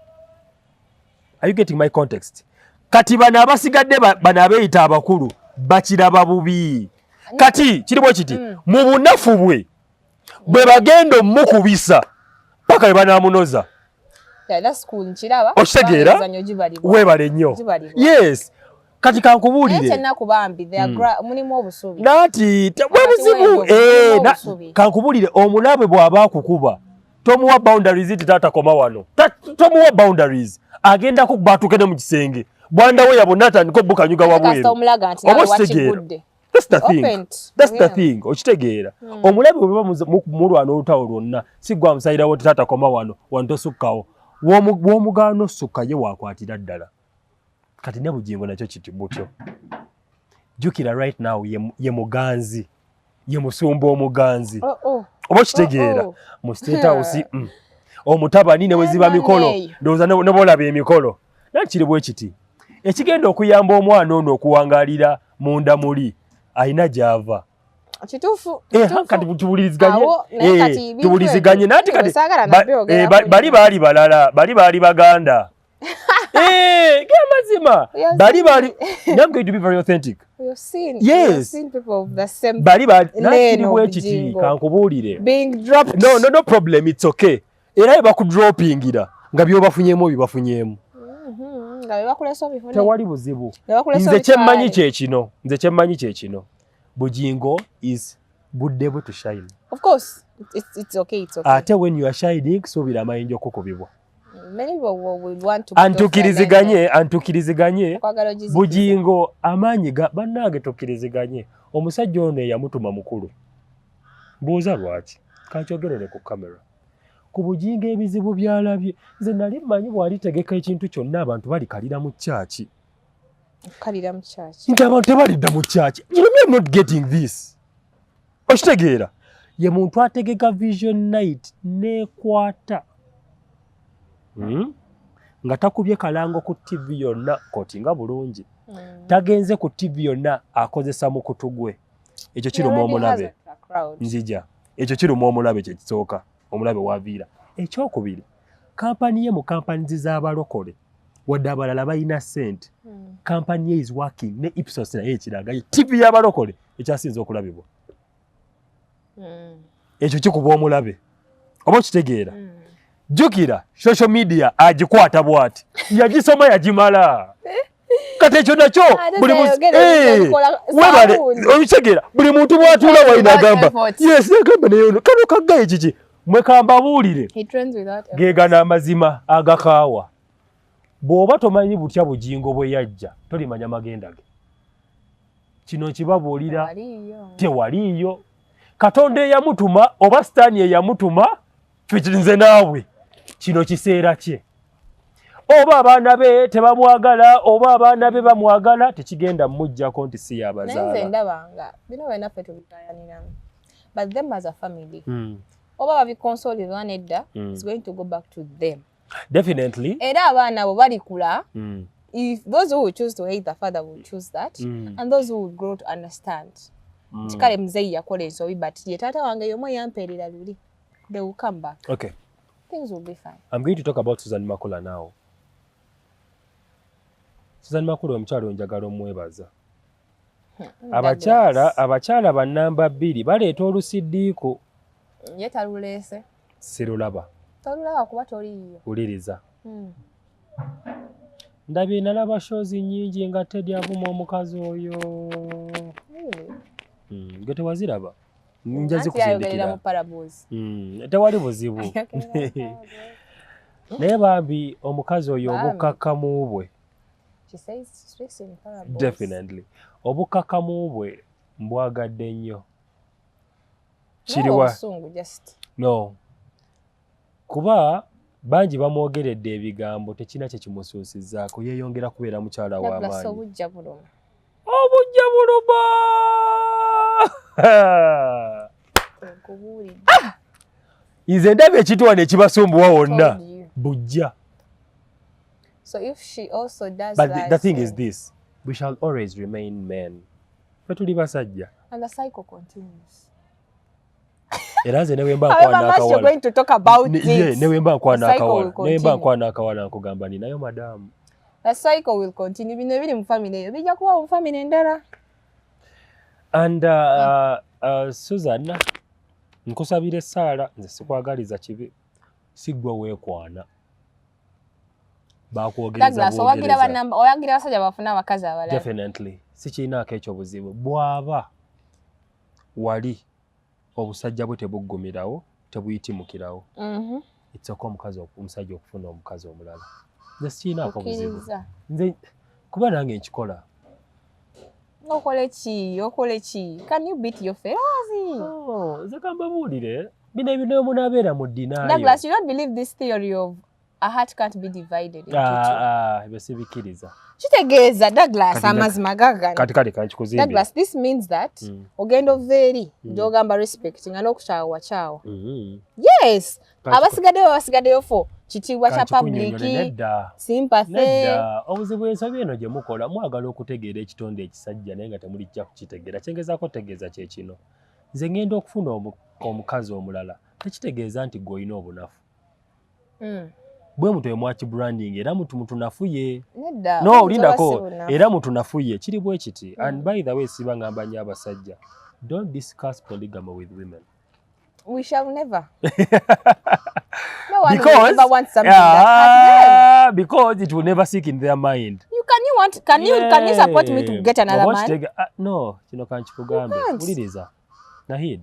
Are you getting my context? Kati bano abasigadde bano abeeyita abakulu bakiraba bubi. Kati kiri bwe kiti, mu bunafu bwe bwe bagenda omukubisa paka bwe banaamunoza. Yeah, that's cool. Nkiraba. Okitegeera? Emizannyo gibalibwa. Weebale nnyo. Gibalibwa. Yes. Kati Naye kankubuulire. kyennaku bambi, they are mulimu obusubi. Naati bwe Wakati buzibu. w'enjovu, Eh, mulimu obusubi. Kankubuulire, omulabe bw'aba akukuba tomuwa boundaries nti taata koma wano. Tomuwa boundaries, agenda kukuba atuuke ne mu kisenge bwandaweya bonna atandika obukanyuga Kasita wabweru. omulaga nti Oba nawe okitegeera? wakigudde. That's the thing. Opened. That's the thing. Okitegeera? Omulabe bwe baba mulwana olutalo lwonna, si gwe amusayirawo nti taata koma wano, wano tosukkawo. W'omugaana osukka ye waakwatira ddala. Kati ne Bugingo nakyo kiti butyo. Jjukira right now ye muganzi, ye musumba omuganzi. Oh. Oba okitegeera? Oh. Mu State House, omutabani ne bwe ziba Eno mikolo, neeyo. ndowooza ne bw'olaba emikolo. Naye kiri bwe kiti, ekigenda okuyamba omwana ono okuwangaalira munda muli alina gy'ava. Kituufu. Eh, kati tuwuliriziganye. Awo, naye Eh, kati ebintu tuwuliziganye ebyo, nanti kati saagala nabyogerako bali nnyo. baali balala, bali baali baganda. Eh, ge mazima. Bali bali, I'm going to be very authentic. You've seen, Yes. you've seen people of the same Bali bali lane nakiri of bwe kiti, Bujingo. Kankubuulire. Being dropped. No, no, no problem, it's okay. Era bakudropingira nga by'obafunyeemu obibafunyeemu. Nga be bakulesa obifune. Tewali buzibu. Be bakulesa Nze kyemmanyi obitwale. kye kino, nze kyemmanyi kye kino, Bujingo is budde bwe to shine. Of course, it's okay, it's okay. Ate when you are shining, suubira amayinja okukubibwa. Many people will want to put off their Antukiriziganye, antukiriziganye. line. Okwagala ogizikiza. Bujingo amaanyi ga bannange, tukkiriziganye, omusajja ono eyamutuma mukulu. Mbuuza lwaki kankyogerere ku kamera ku Bujingo ebizibu byalabye. Nze nali mmanyi bw'alitegeka ekintu kyonna abantu balikalira mu kyaki. Okukalira mu church. Nti abantu tebalidda mu kyaki. You know me, I'm not getting this. Okitegeera, ye muntu ategeka vision night nekwata, Nga takubye kalango ku TV yonna koti nga bulungi. Tagenze ku TV yonna, akozesa mukutu gwe. Ekyo kiruma omulabe. Nzija, ekyo kiruma omulabe, kyekisooka omulabe waviira. Ekyokubiri, kampani ye mu kampani z'abalokole, wadde abalala balina ssente, kampani ye is working ne Ipsos, naye ekiraga ye TV y'abalokole ekyasinza okulabibwa. Ekyo kikuba omulabe, oba okitegeera? Jjukira social media agikwata bw'ati, yagisoma yagimala. Kati ekyo nakyo buli webale, okitegeera, buli muntu bw'atuula walina agamba yes, agamba naye ono kano kaggaye kiki. Mwe kambabuulire, geegano amazima agakaawa. Bw'oba tomanyi butya Bugingo bwe yajja, tolimanya magenda ge. Kino nkibabuulira, tewaliiyo Katonda eyamutuma oba Sitaani eyamutuma. Nze naawe kino kiseera kye. Oba abaana be tebamwagala oba abaana be bamwagala, tekigenda mujjako nti si yabazaala. Ndabanga bino byonna ffe tubikayaniramu, but them as a family, oba babiconsolirwa nedda, it's going to go back to them. Definitely. Era abaana abo balikula. If those who will choose to hate the father will choose that, and those who will grow to understand nti kale muzeeyi yakola ensobi, but ye taata wange y'omu eyampeerera luli, they will come back. Things will be fine. I'm going to talk about Susan Makula now. Susan Makula omukyala njagala omwebaza. Abakyala bannamba 2 baleeta olusiddiiko. Ye taluleese. Sirulaba. Tolulaba kuba toliiyo. Wuliriza. Ndabye nalaba shows nnyingi nga Teddy avuma omukazi oyo. Gwe tewaziraba? Nja zikuzindikira. Tewali buzibu. Naye bambi omukazi oyo obukakkamu bwe. Definitely. Obukakkamu bwe mbwagadde nnyo. Kiriwa. No. Kuba bangi bamwogeredde ebigambo, tekina kye kimusuusizzaako, yeeyongera kubeera mukyala w'amaanyi. Obujja buluma. Obujja buluma. Nze ndaba ekintu wano ekibasumbuwa wonna bujja. So if she also does But that, the thing is this, we shall always remain men. Ffe tuli basajja. And the cycle continues. Era nze ne bwe mba nkwana akawala, ne bwe mba nkwana akawala, ne mba nkwana akawala, nkugamba ninayo madamu. The cycle will continue. Bino ebiri mu family eyo bijja kuba mu family endala. And Susan, nkusabira essaala, nze sikwagaliza kibi, si ggwe weekwana. Bakwogereza. Owagira abasajja bafune abakazi abalala. Definitely. Sikiinaako ekyo buzibu. Bw'aba wali obusajja bwe tebuggumirawo, tebuyitimukirawo. It's okay omukazi omusajja okufuna omukazi omulala. Nze sikiinaako buzibu. Nze kuba nange nkikola. Okole ki? Okole ki? Can you beat your fellows? Oh, nze kambabuulire bino ebintu munaabeera mu denial. Douglas, you don't believe this theory of a heart can't be divided into two. Ebyo sibikkiriza. Kitegeeza Douglas, amazima gagano. Kati kale kankikuzimbire. Douglas, this means that ogenda ova eri gy'ogamba respect nga n'okukyawa wakyawa. Yes, abasigaddeyo babasigaddeyo for kitiibwa kya public, sympathy. Nedda, obuzibu ensobi eno gye mukola, mwagala okutegeera ekitonde ekisajja naye nga temulijja kukitegeera. Kyengezaako otegeeza kye kino. Nze ngenda okufuna omukazi omulala, tekitegeeza nti gwe olina obunafu. Bwe mutwe mwaki branding era mutu mutunafuye. Nedda. No, lindako era mutunafuye kiri bwe kiti. And by the way, siba ngamba nnyo abasajja, don't discuss polygamy with women. We shall never. No one Because, will ever want something that hurts them. Because it will never sink in their mind. You can you want can you can you support me to get another man? No, kino kankikugambe. You can't. Wuliriza. Nahid,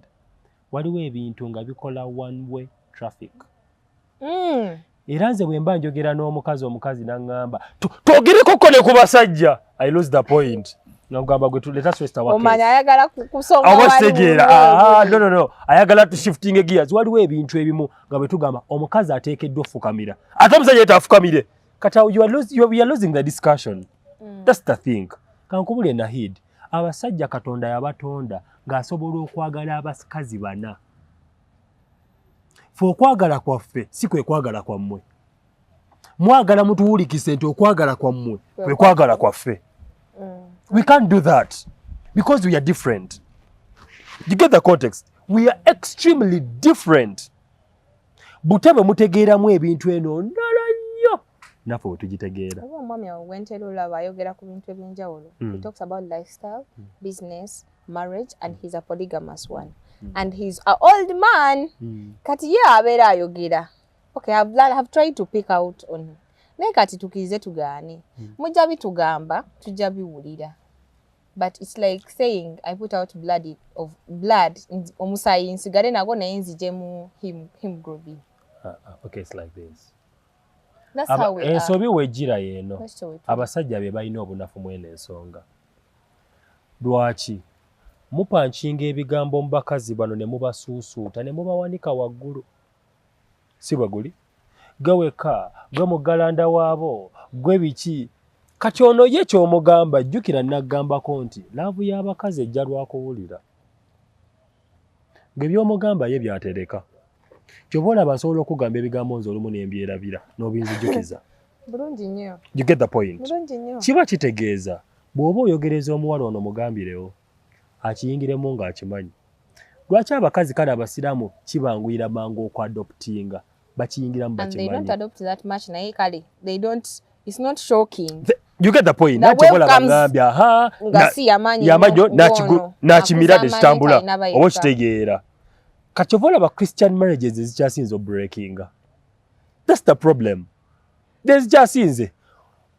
waliwo ebintu nga bikola one way traffic. Era nze bwe mba njogera n'omukazi, omukazi n'aŋŋamba twogerekoko ne ku basajja, I lose the point. Nagamba gwe let us rest our case. Omanya ayagala kusonga Oba wali kitegeera. wali. No, no, no. Ayagala tu shifting gears. Waliwo ebintu ebimu nga bwe tugamba omukazi ateekeddwa okufukamira, ate omusajja ye taafukamire. Kati awo we are losing the discussion. That's the thing. Kankubule Nahid, abasajja Katonda yabatonda ng'asobola okwagala abakazi bana. Ffe okwagala kwaffe si kwe kwagala kwammwe. Mwagala mutuwulikise nti okwagala kwammwe kwe kwagala kwaffe. We can't do that because we are different. You get the context? We are extremely different. Butebe mutegeeramu ebintu eno ndala nnyo naffe bwe tugitegeera. Oba omwami awo gwentera olaba ayogera ku bintu ebyenjawulo. He talks about lifestyle, business, marriage, and he's a polygamous one. And he's an old man. Kati ye abeera ayogera. Okay, I've tried to pick out on him. Naye kati tukirize tugaane. Mujja bitugamba, tujja biwulira. But it's like saying I put out blood of blood, omusaayi nsigale nagwo naye nzije mu hemoglobin. Okay, it's like this. That's how we are. Ensobi wegira yeeno. That's how we do. Abasajja be balina obunafu mwene ensonga. Lwaki mupankinga ebigambo mu bakazi bano ne mubasuusuuta ne mubawanika waggulu? Si bwe guli? Gwe wekka, gwe muggalanda waabo, gwe biki? Kati ono ye ky'omugamba, jjukira naggambako nti love y'abakazi ejja lwakuwulira. Ng'ebyomugamba ye byatereka. Ky'oba olaba nsobola okugamba ebigambo nze olumu ne mbyerabira n'obinzijukiza. Bulungi nnyo. You get the point? Bulungi nnyo. Kiba kitegeeza bw'oba oyogereza omuwala ono mugambirewo akiyingiremu ng'akimanyi. Lwaki abakazi kale abasiraamu kibanguyira mangu okuadoptinga, bakiyingiramu And they don't bakimanyi. adopt that much naye kale they don't, it's not shocking. You get the point? The Nanti wave obola comes bagambye aha nga si yamaanyi yamaanyi nnyo n'akimira akuza nekitambula amaanyi talina oba okitegeera. Kati oba olaba Christian marriages ezikyasinze obreakinga. That's the problem. Ezikyasinze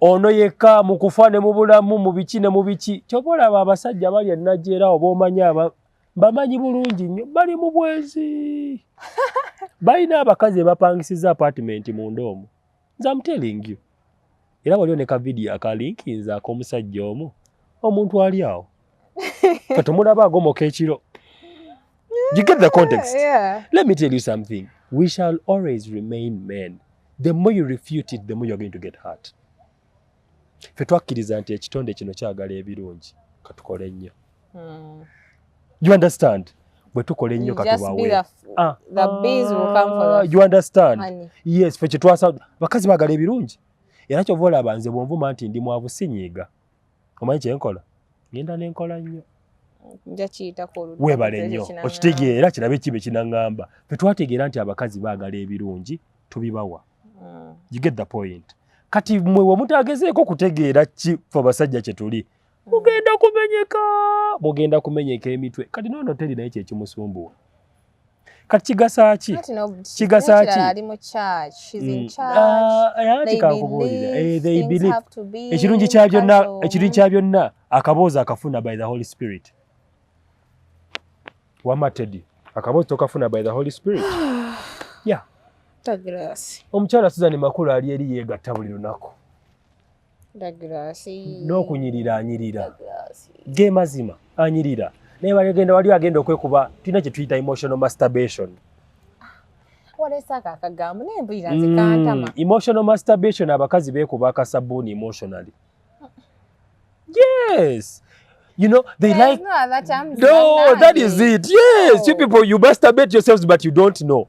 ono yekka mu kufa ne mu bulamu mu biki ne mu biki. Kyova olaba abasajja bali e Najjeera oba omanyi aba bamanyi bulungi nnyo bali mu bwenzi. Balina abakazi ebapangisiza apartment munda omwo. Nze I'm telling you. Era waliwo ne ka video akalinkinze ak'omusajja omu omuntu ali awo. Kati omulaba agomoka ekiro. You get the context? Yeah. Let me tell you something. We shall always remain men. The more you refute it, the more you're going to get hurt. Ffe twakkiriza nti ekitonde kino kyagala ebirungi, katukole nnyo. You understand? Bwe tukola ennyo You just be katubawe. the bees will come for the You understand? honey. Yes, ffe kyetwasa bakazi baagala ebirungi. Era kyova olaba nze bw'onvuma nti ndi mwavu sinyiiga. Omanyi kye nkola? Ngenda ne nkola nnyo. Nja kiyitako oludda. Weebale Ekyo nnyo. kinaŋŋamba. Okitegeera kirabe kibe kinaŋŋamba. Ffe twategeera nti abakazi baagala ebirungi tubibawa. You get the point? Kati mmwe we mutagezeeko kutegeera ki ffe abasajja kye tuli, mugenda kumenyeka, mugenda kumenyeka emitwe. Kati noono teri naye kyekimusumbuwa. Kati kigasa ki? Ati Kigasa ki? n'ekirala ali mu church. She's in church. Ah, anti They kankubuulira. believe Eh, they things believe. have to be Ekirungi kya byonna, casual. ekirungi kya byonna akaboozi akafuna by the Holy Spirit. Wamma Teddy, akaboozi tokafuna by the Holy Spirit. Yeah. Douglas. Omukyala Susan Makula ali eri yeegatta buli lunaku. Douglas. N'okunyirira anyirira. Douglas. Ge mazima anyirira. Naye baligenda wali agenda okwekuba tulina kye tuyita emotional masturbation. Waleese ako akagambo naye mpulira nze kantama. Emotional masturbation, abakazi beekuba akasabbuuni emotionally. Yes. You know, they There's like no other terms No, than that is it. Yes, you Oh. people, you masturbate yourselves but you don't know.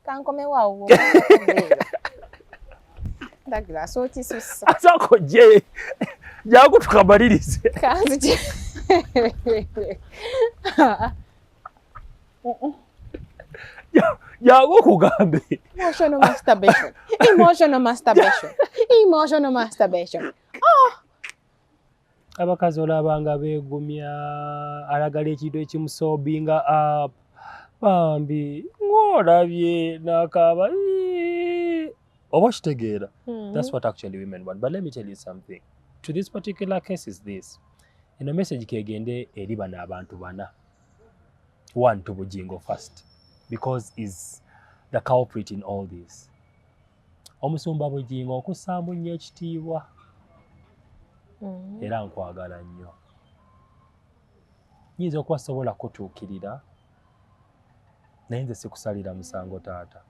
Kankomewo awo. Douglas okisussa. Asako je jangu tukamalirize. Kanzije. Jangu okugambe. Emotional masturbation. Emotional masturbation. Emotional masturbation. Oh! Abakazi olabanga beegumya, alagala ekintu ekimusobinga up. Bambi ng'olabye n'akaaba, oba okitegeera. That's what actually women want. But let me tell you something. To this particular case is this. Eno message kegende eri bano abantu bana. One, to Bujingo first, because is the culprit in all this. Omusumba Bujingo okussaamu nnyo ekitiibwa era nkwagala nnyo. Nyinza okuba sobola kutuukirira, naye nze sikusalira musango taata.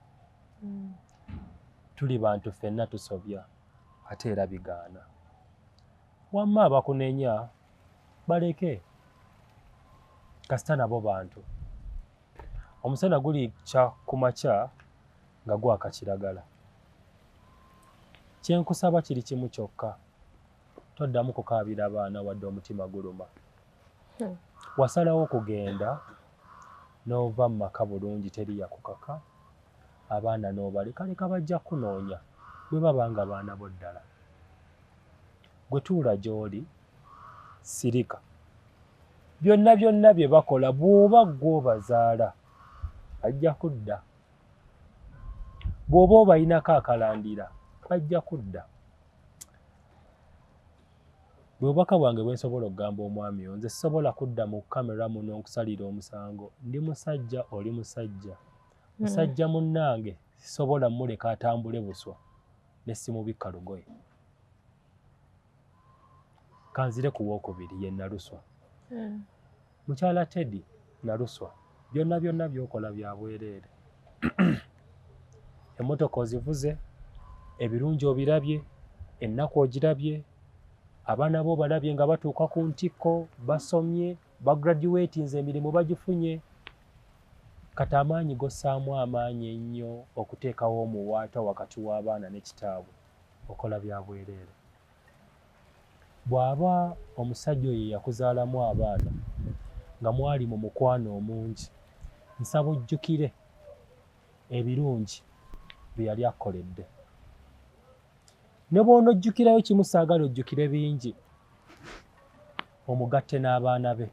Tuli bantu ffenna tusobya, ate era bigaana. Wamma abakunenya baleke, kasita nabo bantu. Omusana gulikya ku makya nga gwaka kiragala. Kye nkusaba kiri kimu kyokka, toddamu kukaabira baana wadde omutima guluma. Wasalawo okugenda n'ova mu maka bulungi, teri yakukaka, abaana n'obaleka, leka bajja kunoonya bwe baba nga baana bo ddala. Gwe tuula gy'oli, sirika. Byonna byonna bye bakola bw'oba ggwe obazaala bajja kudda. Bw'oba obayinako akalandira bajja kudda. Bwe bubaka bwange bwe nsobola okugamba omwami oyo, nze sisobola kudda mu kamera muno nkusalira omusango. Ndi musajja, oli musajja. Musajja munnange sisobola mmuleka atambule buswa ne simubikka lugoye. Kanzire ku wookubiri ye Naluswa. Mukyala Teddy Naluswa, byonna byonna by'okola bya bwereere. Emmotoka ozivuze, ebirungi obirabye, ennaku ogirabye, abaana bo balabye nga batuuka ku ntikko, basomye, bagraduatinze, emirimu bagifunye. Kati amaanyi gossaamu amaanyi ennyo okuteekawo omuwaatwa wakati w'abaana ne kitaabwe, okola bya bwereere. Bw'aba omusajja oyo eyakuzaalamu abaana nga mwali mu mukwano omungi, nsaba ojjukire ebirungi bye yali akukoledde. Ne bw'onojjukirayo kimu, saagala ojjukire bingi, omugatte n'abaana be.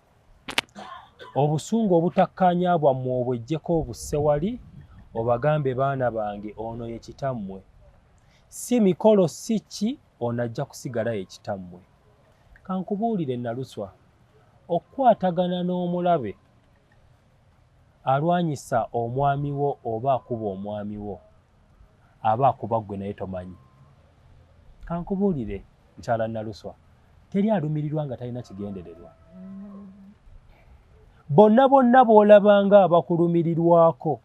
Obusungu obutakkaanya bwammwe obweggyeko obusse wali, obagambe baana bange ono ye kitammwe. Si mikolo si ki, ono ajja kusigala ye kitammwe. Kankubuulire Naluswa, okukwatagana n'omulabe alwanyisa omwami wo oba akuba omwami wo, aba akuba ggwe naye tomanyi. Kankubuulire mukyala Naluswa, teri alumirirwa nga talina kigendererwa. Bonna bonna b'olabanga abakulumirirwako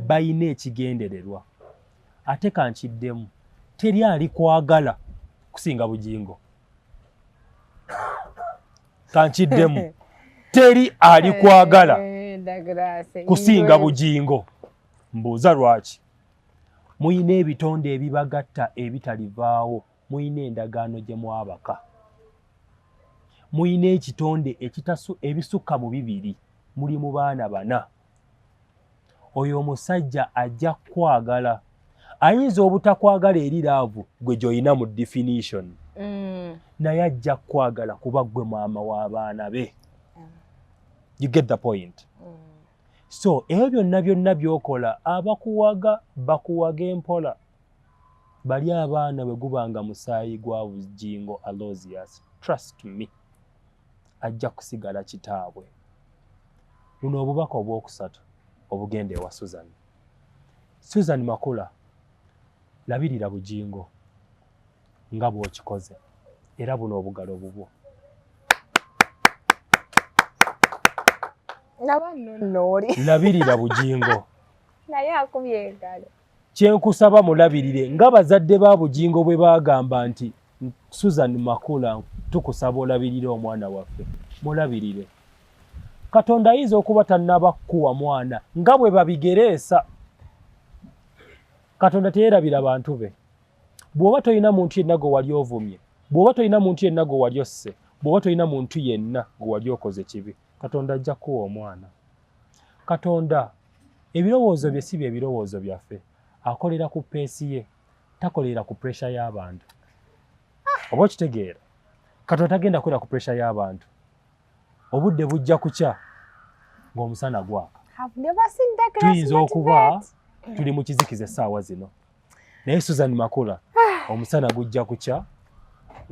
balina ekigendererwa. Ate kankiddemu, teri alikwagala kusinga Bujingo. Kankiddemu, teri alikwagala kusinga Bujingo. Mbuuza lwaki? Muyina ebitonde ebibagatta ebitalivaawo, muyina endagaano gye mwabaka. Muyina ekitonde ebisukka mu bibiri, muli mu baana bana. Oyo omusajja ajja kukwagala. Ayinza obutakwagala eri love gwe gy'olina mu definition. Naye ajja kukwagala kuba ggwe maama w'abaana be. You get the point? So ebyo byonna byonna by'okola, abakuwaga bakuwaga empola. Bali abaana bwe gubanga musaayi gwa Bujingo Aloysius, trust me, ajja kusigala kitaabwe. Buno obubaka obwokusatu obugenda ewa Susan. Susan Makula, labirira Bujingo nga bw'okikoze, era buno obugalo bubwo. Naba nno nnooli. Labirira Bujingo. Naye akubye engalo. Kyenkusaba mulabirire nga bazadde ba Bujingo bwe baagamba nti Susan Makula tukusaba olabirire omwana waffe, mulabirire. Katonda ayinza okuba tannaba kukuwa mwana nga bwe babigereesa. Katonda teyeerabira bantu be. Bw'oba tolina muntu yenna gwe wali ovumye, bw'oba tolina muntu yenna gwe wali osse, bw'oba tolina muntu yenna gwe wali okoze kibi, Katonda ajja kukuwa omwana. Katonda Ebirowoozo bye si bye birowoozo byaffe. Akolera ku pace ye, takolera ku pressure y'abantu. Oba okitegeera? Katonda tagenda kukolera ku pressure y'abantu. Obudde bujja kukya ng'omusana gwaka. I've never seen Douglas Tuyinza okuba motivate. tuli mu kizikiza essaawa zino, naye Susan Makula, omusana gujja kukya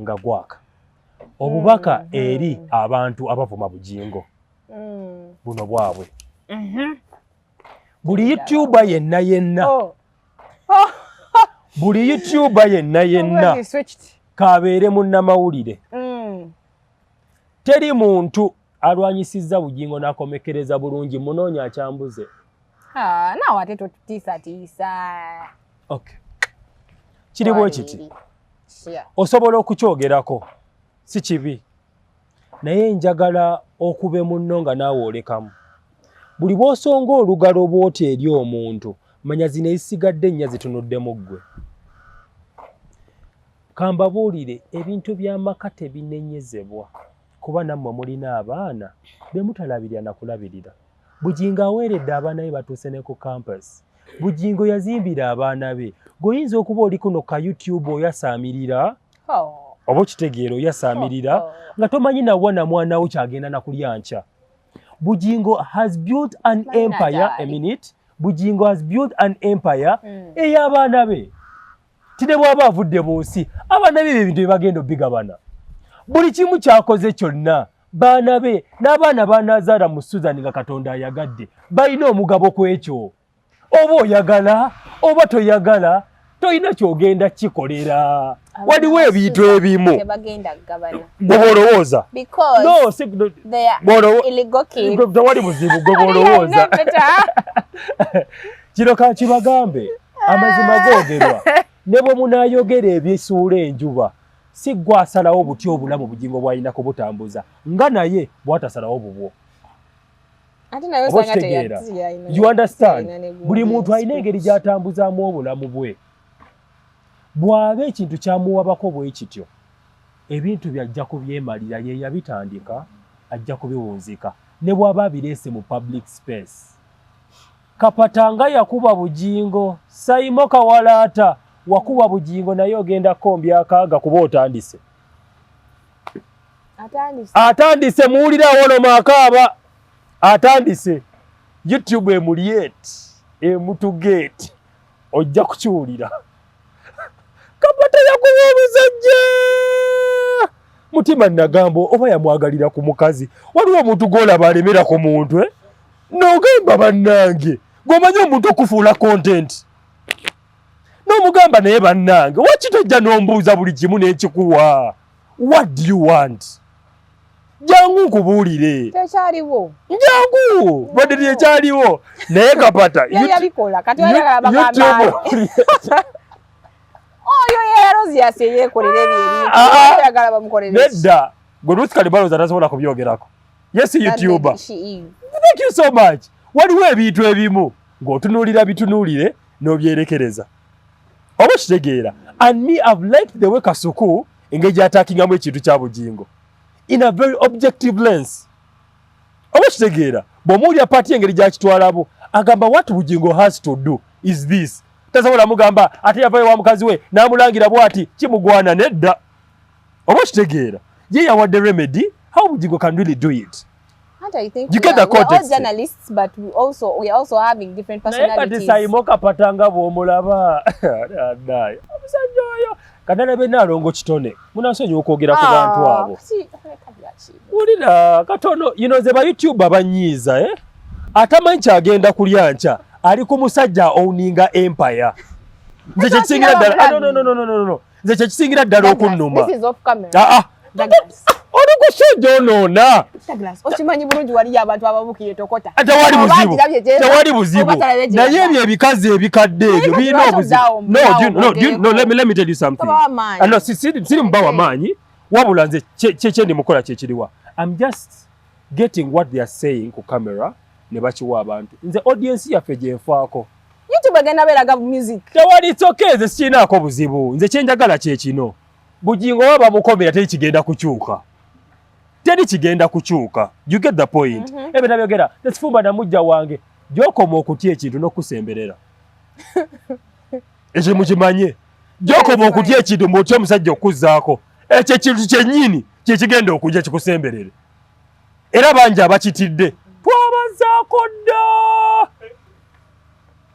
nga gwaka. Obubaka eri abantu abavuma Bujingo, buno bwabwe. Buli YouTuber yenna yenna, Oh. buli YouTuber yenna yenna, He switched. kabeere munnamawulire, teri muntu alwanyisizza Bugingo n'akomekereza bulungi. Munoonya akyambuze. Ah, naawe ate totutiisatiisa. Okay. Kiri bwe kiti. Yeah. Osobola okukyogerako, si kibi, naye njagala okube munno nga naawe olekamu. Buli bw'osonga olugalo bw'oti eri omuntu, manya zino ezisigadde ennya zitunuddemu ggwe. Kambabuulire, ebintu by'amaka tebinenyezebwa, kuba nammwe mulina abaana be mutalabirira na kulabirira. Bugingo aweeredde abaana be, batuuse ne ku campus. Bugingo yazimbira abaana be. Gweoyinza okuba oli kuno ka YouTube oyasaamirira, oba okitegeera, oyasaamirira nga tomanyi nawa na mwana wo kyagenda nakulya nkya. Bugingo has built an Manyi empire. n'akyali. A minute. Bugingo has built an empire ey'abaana be. Tine bw'aba avudde mu nsi, abaana be ebintu bye bagenda obigabana. Buli kimu kyakoze kyonna, baana be n'abaana banaazaala mu Susan nga Katonda ayagadde, balina omugabo ku ekyo. Oba oyagala oba toyagala, tolina kyogenda kikolera. Waliwo ebintu ebimu tebagenda kugabana gwe bw'olowooza. Because No, si, no, they are illegal kids. Tewali buzibu, gwe bw'olowooza. Kino kakibagambe, amazima googerwa ne bwe munaayogera ebisuula enjuba. Si gwe asalawo butya obulamu Bugingo bw'alina kubutambuza, nga naye bw'atasalawo bubwo. Ate naye Oba osanga okitegeera? You understand? Buli muntu alina engeri gy'atambuzaamu obulamu bwe. Bw'aba ekintu kyamuwabako bwe kityo, ebintu byajja kubyemalira. Ye yabitandika, ajja kubiwunzika ne bw'aba abireese mu public space. Kapata nga yakuba Bugingo, Saimo Kawalaata wakuba Bugingo, naye ogenda kombya akaaga kuba otandise. Atandise. Atandise, muwulire awoloma akaaba. Atandise YouTube emulyet emutugeeti, ojja kukiwulira. Kapata yakuba omusajja mutima nagamba oba yamwagalira ku mukazi. Waliwo omuntu gwolaba alemera ku muntu, eh? N'ogamba bannange, gweomanyi omuntu okufuula content n'omugamba, naye bannange, waki tojja n'ombuuza buli kimu n'ekikuwa? What do you want? Jangu nkubuulire. Tekyaliwo. Njangu badde tekyaliwo, naye Kapata Yali yabikola, kati ayagala bagamba oyo yerozias yeyekolera ebyo ebintu. Ah, ah. Ayagala bamukolere ki? Nedda, gwe Ruth Kalibalooza tasobola kubyogerako. Yes, That YouTuber. lady, she is. Thank you so much. Waliwo ebintu ebimu ng'otunuulira bitunuulire n'obyerekereza, oba kitegeera? And me, I've liked the way Kasuku engeri gy'attackingamu ekintu kya Bugingo in a very objective lens, oba kitegeera? Bw'omuwulira paati engeri gy'akitwalamu, agamba what Bugingo has to do is this. Tasobola mugamba ate yavayo wa mukazi we n'amulangira bw'ati kimugwana. Nedda, oba kitegeera? Ye yawadde remedy how Bugingo can really do it. And I think You we get the are, we are all context. journalists, but we are also having different Naye kati personalities. Saimo Kapata nga bw'omulaba naye omusajja oyo kanalabe Naalongo Kitone, munansonyiwa okwogera ku bantu abo. Wulira katono yino, nze ba YouTube abanyiiza, eh? Atamanyi kyagenda kulya nkya, ali ku musajja owninga empire. Nze kyekisingira ddala, ah, no, no, no, no, no, no. Nze kyekisingira ddala okunnuma. This is off camera. Ah, ah. Douglas. Oli kusajja onoona. Douglas, okimanyi bulungi waliyo abantu ababukiye tokota. Tewali Oba buzibu. agirabye Tewali buzibu. oba talabye gye Naye yava. ebyo ebikazi ebikadde ebyo Naye birina kati obuzibu. lwaki No, odaawo do you, no, do you, no, let me tell you something. Tobawa maanyi. Ah, no, siri mubawa maanyi, wabula nze kye ndi mukola kyekiriwa, I'm just getting what they are saying ku camera ne bakiwa abantu. Nze audience yaffe gyenfaako. YouTube egenda beeraga music. Tewali, it's okay, nze sikirinaako buzibu. Nze kyenjagala kye kino: Bugingo baba bamukomera, teri kigenda kukyuka, teri kigenda kukyuka. You get the point? Ebyo nabyogera tesifumba na mujja wange. Gyokoma okutya ekintu n'okusemberera, ekyo mukimanye. Gyokoma okutya ekintu, mbwotya omusajja okuzzaako, ekyo ekintu kyennyini kyekigenda okujja kikusemberere. Era bangi abakitidde twabazaako dda.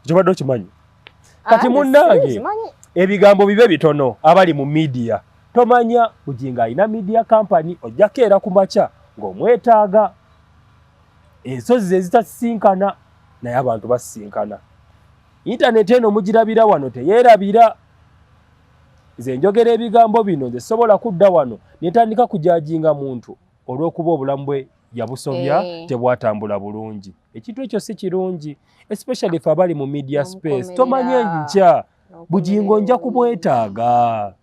Kyobadde okimanyi kati. Ah, Munnange, simanyi. Ebigambo bibe bitono. Abali mu media, tomanya Bugingo alina media company, ojjako era ku makya ng'omwetaaga. Ensozi ze zitasisinkana, naye abantu basisinkana. Intaneti eno mugirabira wano, teyeerabira. Nze njogera ebigambo bino, nze sobola kudda wano netandika kujudginga muntu olw'okuba obulamu bwe yabusobya, tebwatambula bulungi. Ekintu ekyo si kirungi, especially fe abali mu media space. N'omukomerera. Tomanye nkya Bugingo nja kumwetaaga,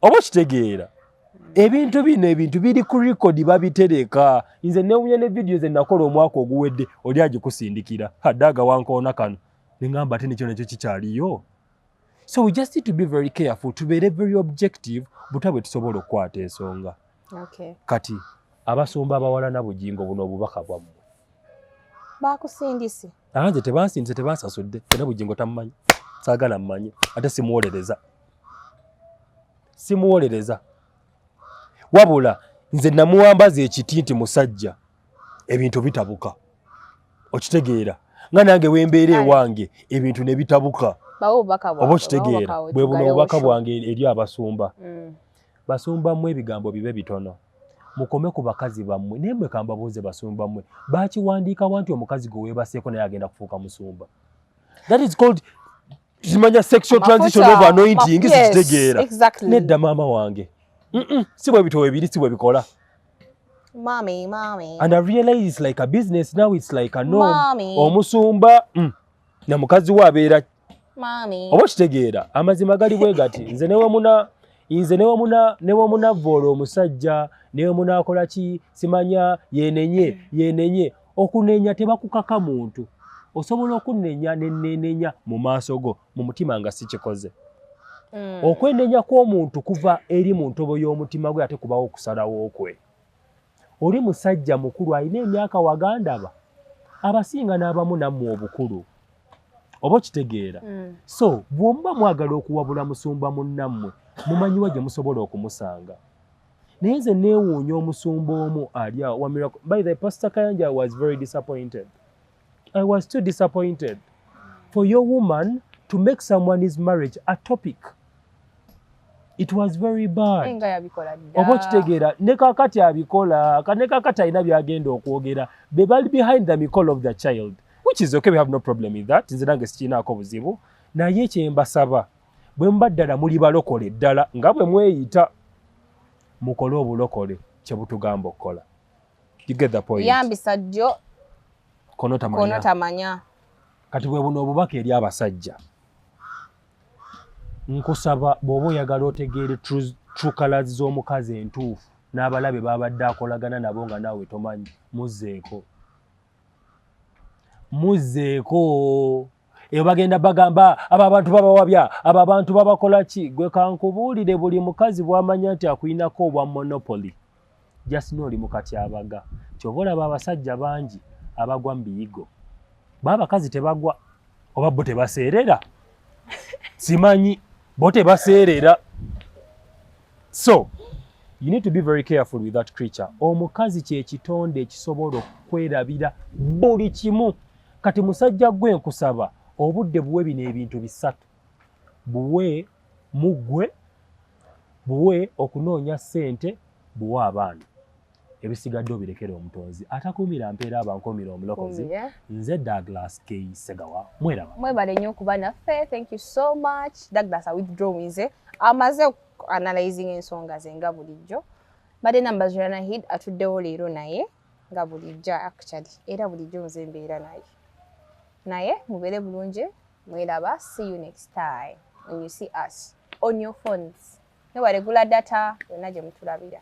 oba okitegeera? Ebintu bino, ebintu biri ku record, babitereka. Nze newunya ne video ze nakola omwaka oguwedde, oli agikusindikira adaaga wankoona kano, neŋŋamba ate nekyo nakyo kikyaliyo. So we just need to be very careful, tubeere very objective buta bwe tusobola okukwata ensonga. Kati abasumba abawalana Bugingo, buno obubaka bwammwe. Bakusindise? Anze tebansindise, tebansasudde, era Bugingo tammanyi, saagala mmanyi, ate simuwolereza, simuwolereza. Wabula nze namuwambaza ekiti nti musajja ebintu bitabuka, okitegeera? Nga nange wembeera ewange ebintu ne bitabuka. Bawe obubaka bwabwe. Oba okitegeera? Bawe obubaka. Bwe buno Tugalewo obubaka show. bwange eri abasumba. Basumba mmwe, ebigambo bibe bitono, mukome ku bakazi bammwe. Naye mmwe kambabuuze, basumba mmwe, bakiwandiikawa nti omukazi gwe weebaseeko naye agenda kufuuka musumba? That is called simanya sexual transition of anointing. Sikitegeera. Nedda maama wange. Si bwe bitowe biri, si bwe bikola. Mommy, mommy. And I realize it's like a business now, it's like a norm. Mommy. Omusumba na mukazi we abeera Mommy. Oba okitegeera? Amazima gali bwe gati. Nze newemunavvoola omusajja, newe munaakola ki, simanya yenenye yenenye. Okunenya tebakukaka muntu. Osobola okunenya nenenenya mu maaso go, mu mutima nga sikikoze. Okwenenya kw'omuntu kuva eri mu ntobo y'omutima gwe, ate kubawo okusalawo kwe. Oli musajja mukulu, alina emyaka wagandaba abasinga n'abamu nammwe obukulu, oba okitegeera? So bw'omuba mwagala okuwabula musumba munnammwe, mumanyiwa gye musobola okumusanga. Naye nze neewuunya omusumba omu ali awo wa miracle. By the Pastor Kayanja, I was very disappointed. I was too disappointed for your woman to make someone's marriage a topic. It was very bad. Nga yabikola dda. Oba okitegeera? Ne kakati abikola, ne kakati alina byagenda okwogera, be bali behind the mikolo of the child, which is okay, we have no problem with that. Nze nange sikiinaako buzibu. Naye kyembasaba, bwe muba ddala muli balokole ddala nga bwe mweyita, mukole obulokole kye butugamba okukola. You get the point? Yambisa ddyo. Kono tamanya. Kono tamanya. Kati bwe buno obubaka eri abasajja. Nkusaba, bw'oba oyagala otegeere true colours z'omukazi entuufu n'abalabe babadde akolagana nabo nga naawe tomanyi, muzzeeko, muzzeeko. Eyo bagenda bagamba abo abantu babawabya, abo abantu babakola ki. Gwe kankubuulire, buli mukazi bw'amanya nti akuyinako obwa monopoly, just know oli mu katyabaga. Kyova olaba abasajja bangi abagwa mu biyigo. Ba abakazi tebagwa, oba bo tebaseerera, simanyi, bo tebaseerera. So you need to be very careful with that creature. Omukazi kyekitonde ekisobola okwerabira buli kimu. Kati musajja gwe, nkusaba obudde buwe bino ebintu bisatu: buwe muggwe, buwe okunoonya ssente, buwe abaana. Ebisigadde obirekere Omutonzi. Atakuumira mpeera abankuumira Omulokozi. Nze Douglas K Segawa, mweraba. Mwebale nnyo okuba naffe. Thank you so much. Douglas awithdrawinze, amaze analyzing ensonga ze nga bulijjo. Mbadde nambazira Nahid, atuddewo leero naye nga bulijjo, actually era bulijjo nze mbeera naye. Naye mubeere bulungi, mweraba. See you next time when you see us on your phones. Mwebale gula data yonna gye mutulabira.